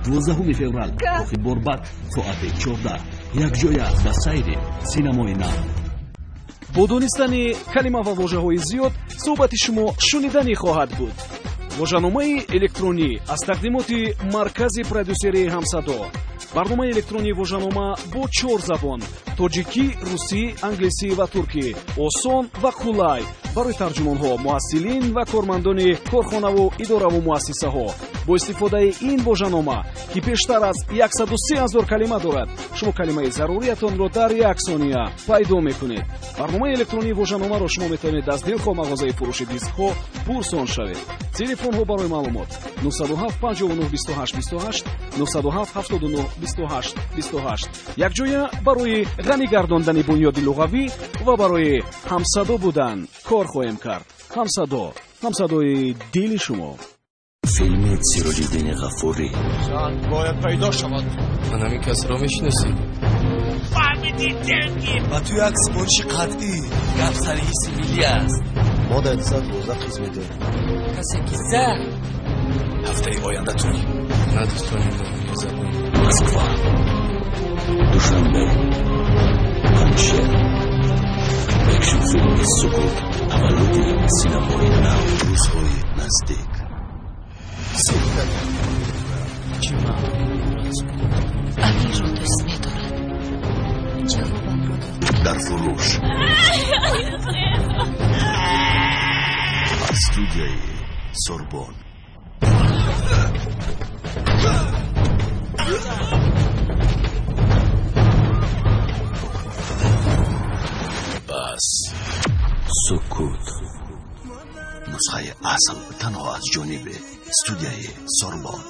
12 феврал, Кохи борбад, соати 14, якҷоя ба сайри синамои нав. Бо донистани калима ва вожаҳои зиёд суҳбати шумо шуниданӣ хоҳад буд. Вожаномаи электронӣ аз тақдимоти маркази продюсерии Ҳамсадо. Барномаи электронии вожанома бо чор забон: тоҷикӣ, русӣ, англисӣ ва туркӣ, осон ва қулай барои тарҷумонҳо, муҳассилин ва кормандони корхонаву идораву муассисаҳо. Бо истифодаи ин вожанома, ки бештар аз 103 ҳазор калима дорад, шумо калимаи заруриятонро дар як сония пайдо мекунед. Барномаи электронии вожаномаро шумо метавонед аз дилхоҳ мағозаи фурӯши дискҳо пурсон шавед. Телефонҳо барои маълумот: 907 59 28 28, 907 79 28 28. Якҷоя барои ғанӣ гардондани бунёди луғавӣ ва барои ҳамсадо будан кор хоҳем кард. Ҳамсадо, ҳамсадои дили шумо. Филми Сироҷиддини Ғафурӣ. Зан бояд пайдо шавад. Ман ҳамин касро мешиносӣ? Фаҳмидӣ, Денги? Ба ту як супориши қатъӣ. Гап сари ҳисси миллӣ аст. Мо дар 112 қиз медорем. Касе ки зад. Ҳафтаи оянда туй. На дӯстони забон. Москва, Душанбе, Панҷшер. Экшн филми Сукут, таваллуди синамои нав. Рӯзҳои наздик. Амирро дӯст медорад. Ҷавобамро дод. Дар фурӯш аз студияи Сорбон. Сукут. Нусхаи асл танҳо аз ҷониби студияи Сорбон.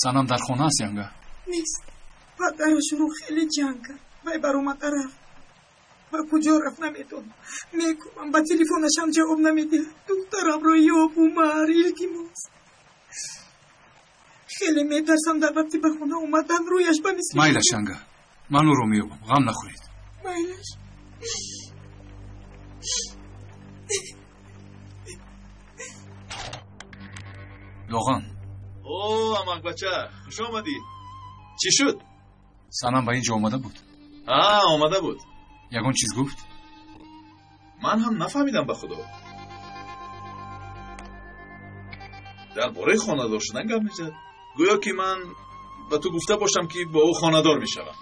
Санам дар хона аст, янга? Нест. Падарашро хеле ҷанг кард. Вай баромада рафт. Ба куҷо рафт намедонам. Мекӯбам, ба телефонашам ҷавоб намедиҳад. Духтарамро ёб, Умар, илтимос. Хеле метарсам дар вақти ба хона омадан рӯяш ба мисли Майлаш, янга. Ман ӯро меёбам. Ғам нахӯред. Майлаш. Доған. О, амакбача, хуш омадӣ. Чӣ шуд? Санам ба ин ҷо омада буд? А, омада буд. Ягон чиз гуфт? Ман ҳам нафаҳмидам, ба худо. Дар бораи хонадор шудан гап мезад. Гӯё ки ман ба ту гуфта бошам, ки бо ӯ хонадор мешавам.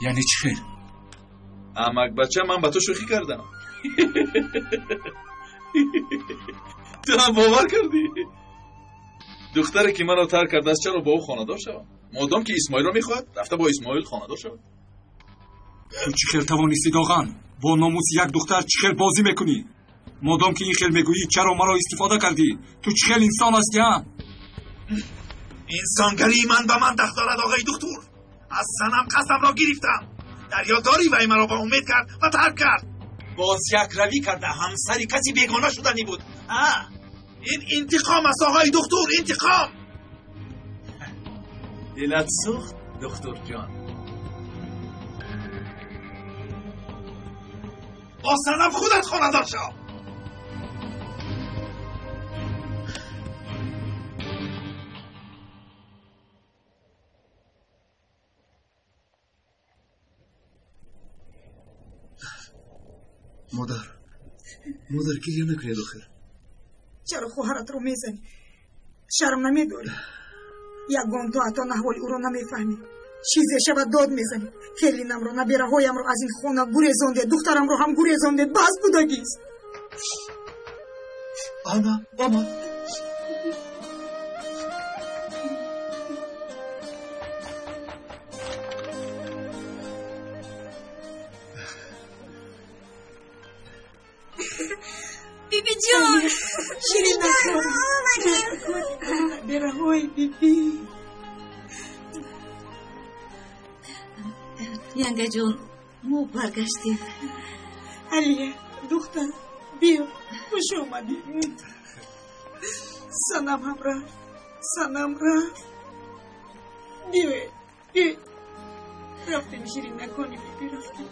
Яъне чӣ хел? Амакбача, ман ба ту шӯхӣ кардам. Ту ҳам бовар кардӣ? Духтаре ки маро тарк кардааст, чаро бо ӯ хонадор шавам? Модом ки Исмоилро мехоҳад, рафта бо Исмоил хонадор шавад. Ту чӣ хел тавонистӣ, Доған? Бо номуси як духтар чӣ хел бозӣ мекунӣ? Модом ки ин хел мегӯӣ, чаро маро истифода кардӣ? Ту чӣ хел инсон ҳастӣ, а? Инсонгарии ман ба ман дахл дорад, оғои духтур. Аз занам қасдамро гирифтам. Дар ёд дорӣ, вай маро ба умед кард ва тарк кард. Боз якравӣ карда ҳамсари каси бегона шуданӣ буд. А? Ин интиқом аст, оғои духтур, интиқом. Дилат сӯхт, духтурҷон. Бо санам худат хонадор шав. Модар, модар, гирья накунед охир. Чаро хоҳаратро мезанӣ? Шарм намедорӣ? Ягон тоатон аҳволи ӯро намефаҳмӣ. Чизе шавад дод мезанӣ. Келинамро, набираҳоямро аз ин хона гурезондед, духтарамро ҳам гурезондед. Бас будагист. Ана, омад. Бибиҷон, Набираҳои биби. Янгаҷон, мо баргаштем. Алия, духтар, биё, хуш омадӣ. Санам ҳам рафт, санам рафт. Биёед, биёед. Рафтем, ширинакони биби, рафтем.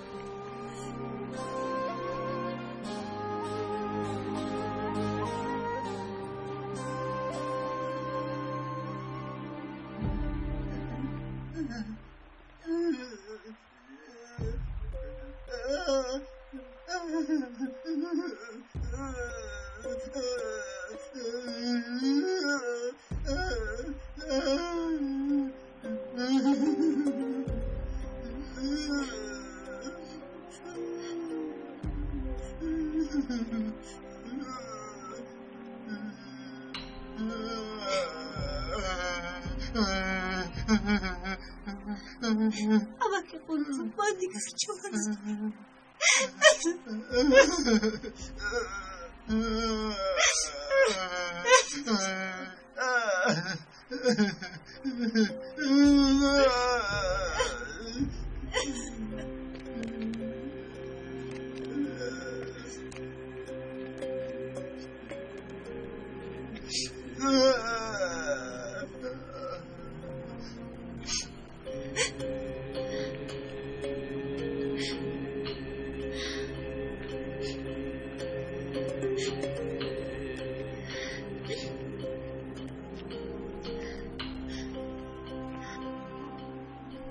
Амаки қурбон, ман дигар чора надорам.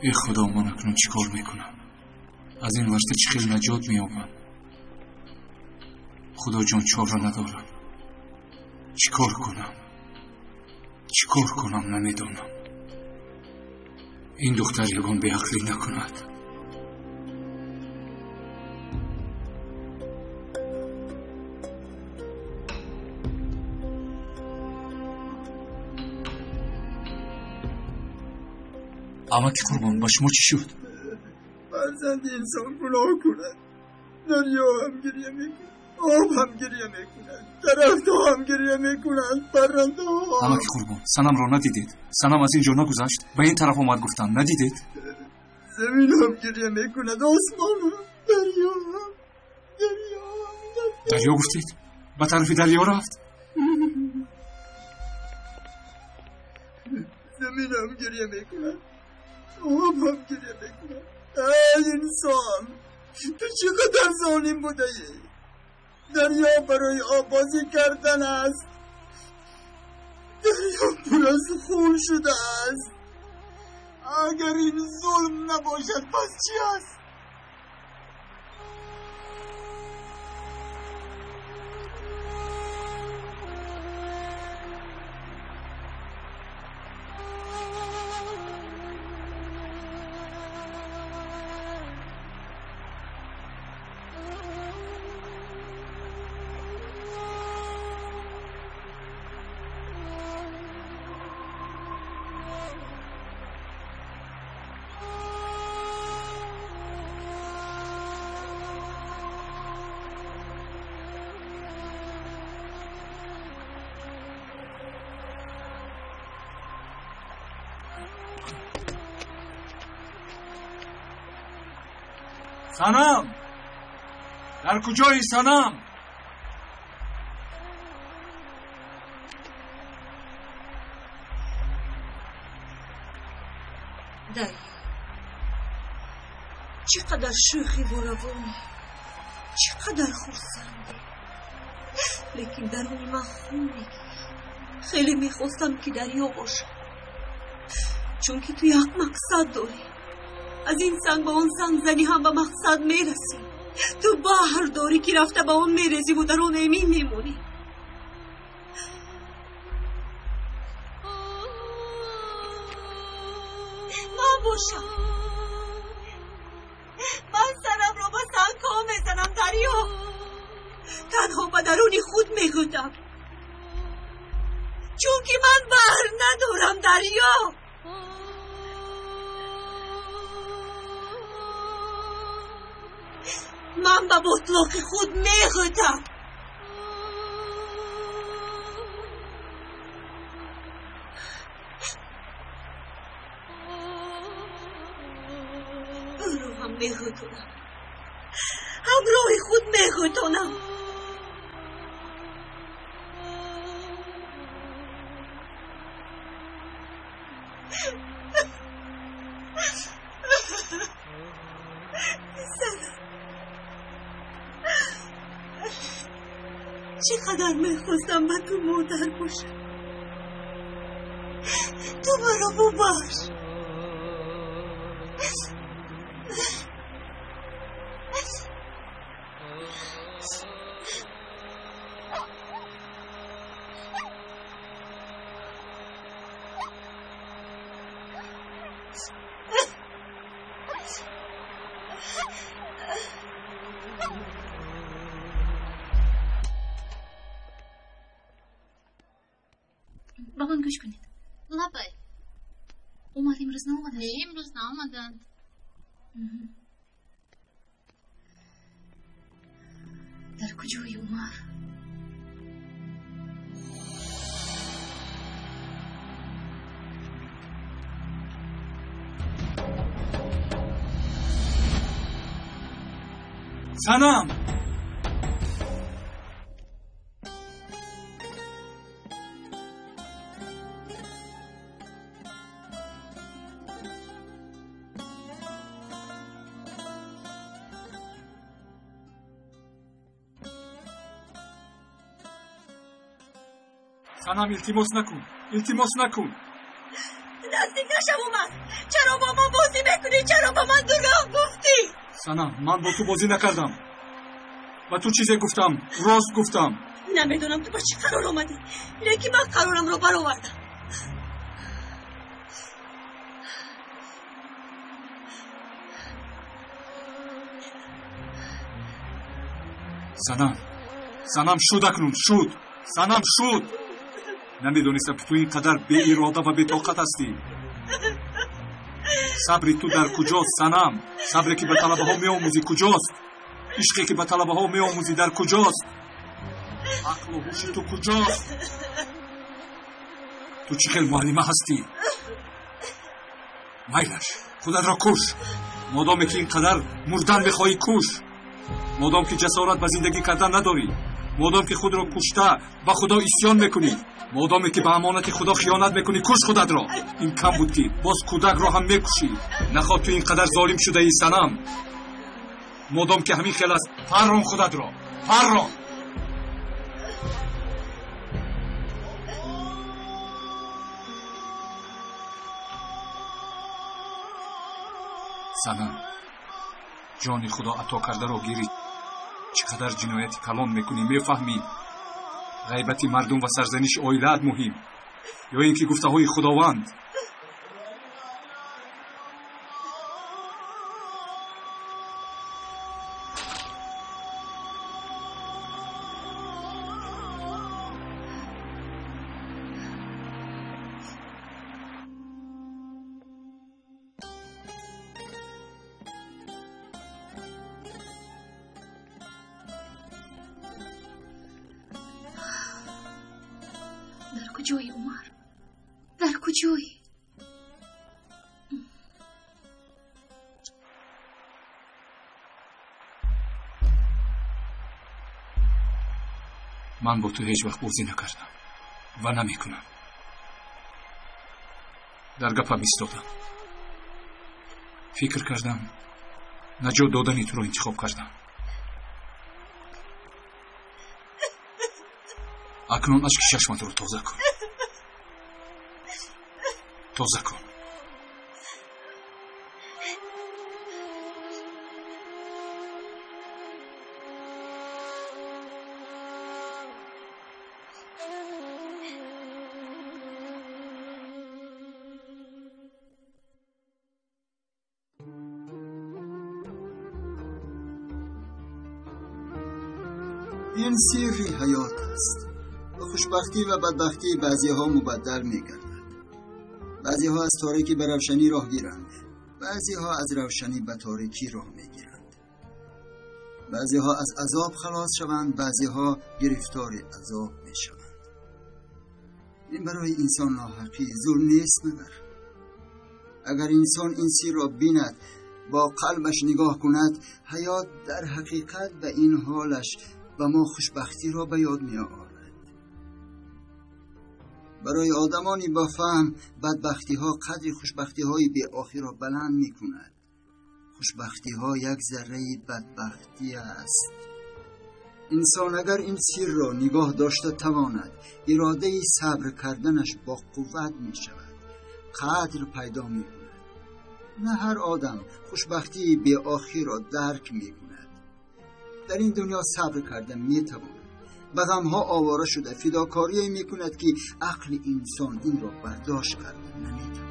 Э худо, ман акнун чӣ кор мекунам? Аз ин варта чӣ хел наҷот меёбам? Худоҷон, чора надорам. Чӣ кор кунам? Чӣ кор кунам намедонам. Ин духтар ягон беақлӣ накунад. Амаки Қурбон, ба шумо чӣ шуд? Фарзанди инсон гуноҳ кунад, дарё ҳам гирья мекунад, об ҳам гирья мекунад, дарахтҳо ҳам гирья мекунанд, паррандаҳо. Амаки Қурбон, Санамро надидед? Санам аз ин ҷо нагузашт, ба ин тараф омад, гуфтанд, надидед? Замин ҳам гирья мекунад, осмон ҳам, дарё ҳам, дарё ҳам. Дарё гуфтед? Ба тарафи дарё рафт? Замин ҳам гирья мекунад, об ҳам гирья мекунад. Эй инсон, ту чӣ қадар золим будаӣ! Дарё барои оббозӣ кардан аст. Дарё пур аз хун шудааст. Агар ин зулм набошад, пас чӣ аст? Санам, дар куҷои Санам? Дарё, чӣ қадар шӯхӣ бо равонӣ, чӣ қадар хурсандӣ, лекин даруни ман хун мегирад. Хеле мехостам, ки дарё бошам, чунки ту як мақсад дорӣ. Аз ин санг ба он санг занӣ ҳам ба мақсад мерасӣ. Ту баҳр дорӣ, ки рафта ба он мерезиву дар он эмин мемонӣ. Ман бошам, ман сарамро ба сангҳо мезанам, дарё, танҳо ба даруни худ мегӯтам, чунки ман баҳр надорам, дарё. Ман ба ботлоқи худ мегӯтам. Ӯро ҳам мегӯтонам, ҳамроҳи худ мегӯтонам. Чӣ қадар мехостам ба ту модар бошам. Ту маро бубахш. Ба ман гӯш кунед. Лабай. Умар имрӯз наомаданд? Не, имрӯз наомаданд. Дар куҷои Умар? Санам! Санам, илтимос накун, илтимос накун. Наздик нашав, Умар. Чаро бо ман бозӣ мекунӣ? Чаро ба ман дурӯғ гуфтӣ? Санам, ман бо ту бозӣ накардам. Ба ту чизе гуфтам, рост гуфтам. Намедонам ту ба чӣ қарор омадӣ, лекин ман қарорамро баровардам. Санам, Санам, шуд акнун, шуд. Санам, шуд. Намедонистам ки ту ин қадар беирода ва бетоқат ҳастӣ. Сабри ту дар куҷост, Санам? Сабре ки ба талабаҳо меомӯзӣ куҷост? Ишқе ки ба талабаҳо меомӯзӣ дар куҷост? Ақлу ҳуши ту куҷост? Ту чӣ хел муаллима ҳастӣ? Майлаш, худатро куш. Модоме ки ин қадар мурдан мехоҳӣ, куш. Модом ки ҷасорат ба зиндагӣ кардан надорӣ, модом ки худро кушта ба Худо исьён мекунӣ, модоме ки ба амонати Худо хиёнат мекунӣ, куш худатро. Ин кам буд ки боз кӯдакро ҳам мекушӣ. Нахоҳ ту ин қадар золим шудаӣ, Санам. Модом ки ҳамин хел аст, паррон худатро, паррон. Санам, ҷони Худо ато кардаро гирӣ. Чӣ қадар ҷинояти калон мекунӣ, мефаҳмӣ? Ғайбати мардум ва сарзаниши оилаат муҳим ё ин ки гуфтаҳои Худованд? Дар куҷои, Умар? Дар куҷои? Ман бо ту ҳеҷ вақт бозӣ накардам ва намекунам. Дар гапам истодам. Фикр кардам, наҷот додани туро интихоб кардам. Акнун ашки чашматро тоза кун. Тоза кун. Ин сирри ҳаёт аст. Ба хушбахтӣ ва бадбахтии баъзеҳо мубаддал мегардад. Баъзеҳо аз торикӣ ба равшанӣ роҳ гиранд, баъзеҳо аз равшанӣ ба торикӣ роҳ мегиранд. Баъзеҳо аз азоб халос шаванд, баъзеҳо гирифтори азоб мешаванд. Ин барои инсон ноҳақӣ, зулм нест магар? Агар инсон ин сирро бинад, бо қалбаш нигоҳ кунад, ҳаёт дар ҳақиқат ба ин ҳолаш ба мо хушбахтиро ба ёд меорад. Барои одамони бо фаҳм бадбахтиҳо қадри хушбахтиҳои беохирро баланд мекунад. Хушбахтиҳо як зарраи бадбахтӣ аст. Инсон агар ин сирро нигоҳ дошта тавонад, иродаи сабр карданаш бо қувват мешавад, қадр пайдо мекунад. На ҳар одам хушбахтии беохирро дарк мекунад. Дар ин дунё сабр карда метавонад. Ба ғамҳо овора шуда фидокорие мекунад ки ақли инсон инро бардошт карда наметавонад.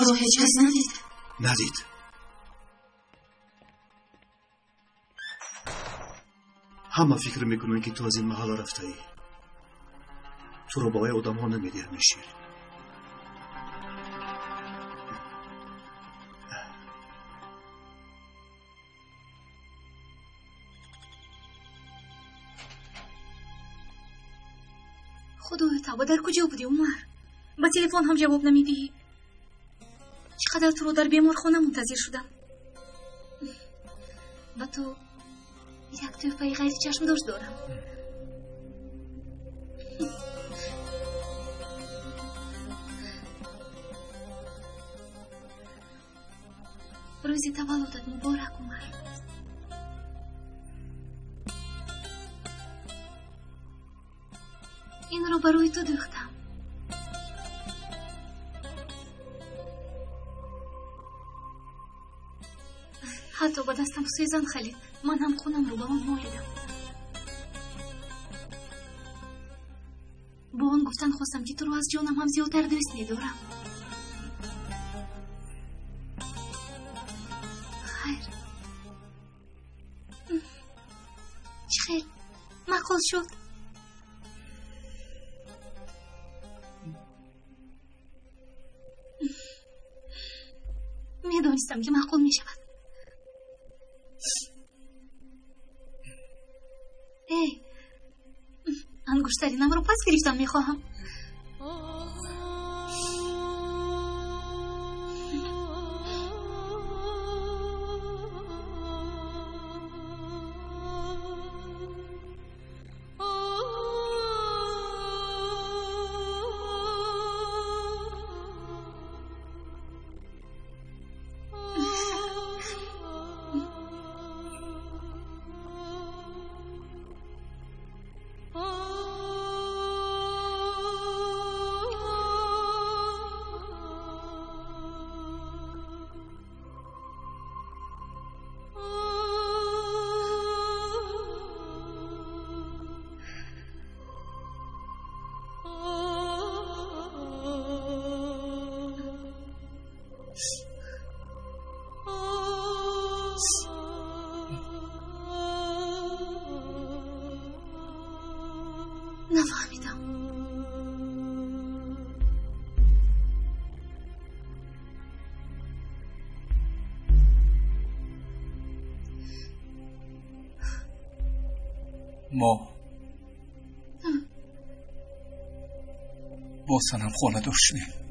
Туро ҳеҷ кас надид? Надид. Ҳама фикр мекунанд ки ту аз ин маҳалла рафтаӣ. Туро ба вай одамҳо намедиҳанд, Ширин. Худоё тавба, дар куҷо будӣ, Умар? Ба телефон ҳам ҷавоб намедиҳӣ. Чӣ қадар туро дар беморхона мунтазир шудам. Ба ту як тӯҳфаи ғайричашмдошт дорам. Рӯзи таваллудат муборак, Умар. Инро Барои ту дӯхтам. Ҳатто ба дастам сӯзан халид. Ман ҳам хунамро ба он молидам. Бо он гуфтан хостам, ки туро аз ҷонам ҳам зиёдтар дӯст медорам. Хайр, чӣ хел маъқул шуд? Медонистам, ки маъқул мешавад. Эй, ангуштаринамро пас гирифтан мехоҳам. Нафаҳмидам. Мо бо Санам хонадор шудем.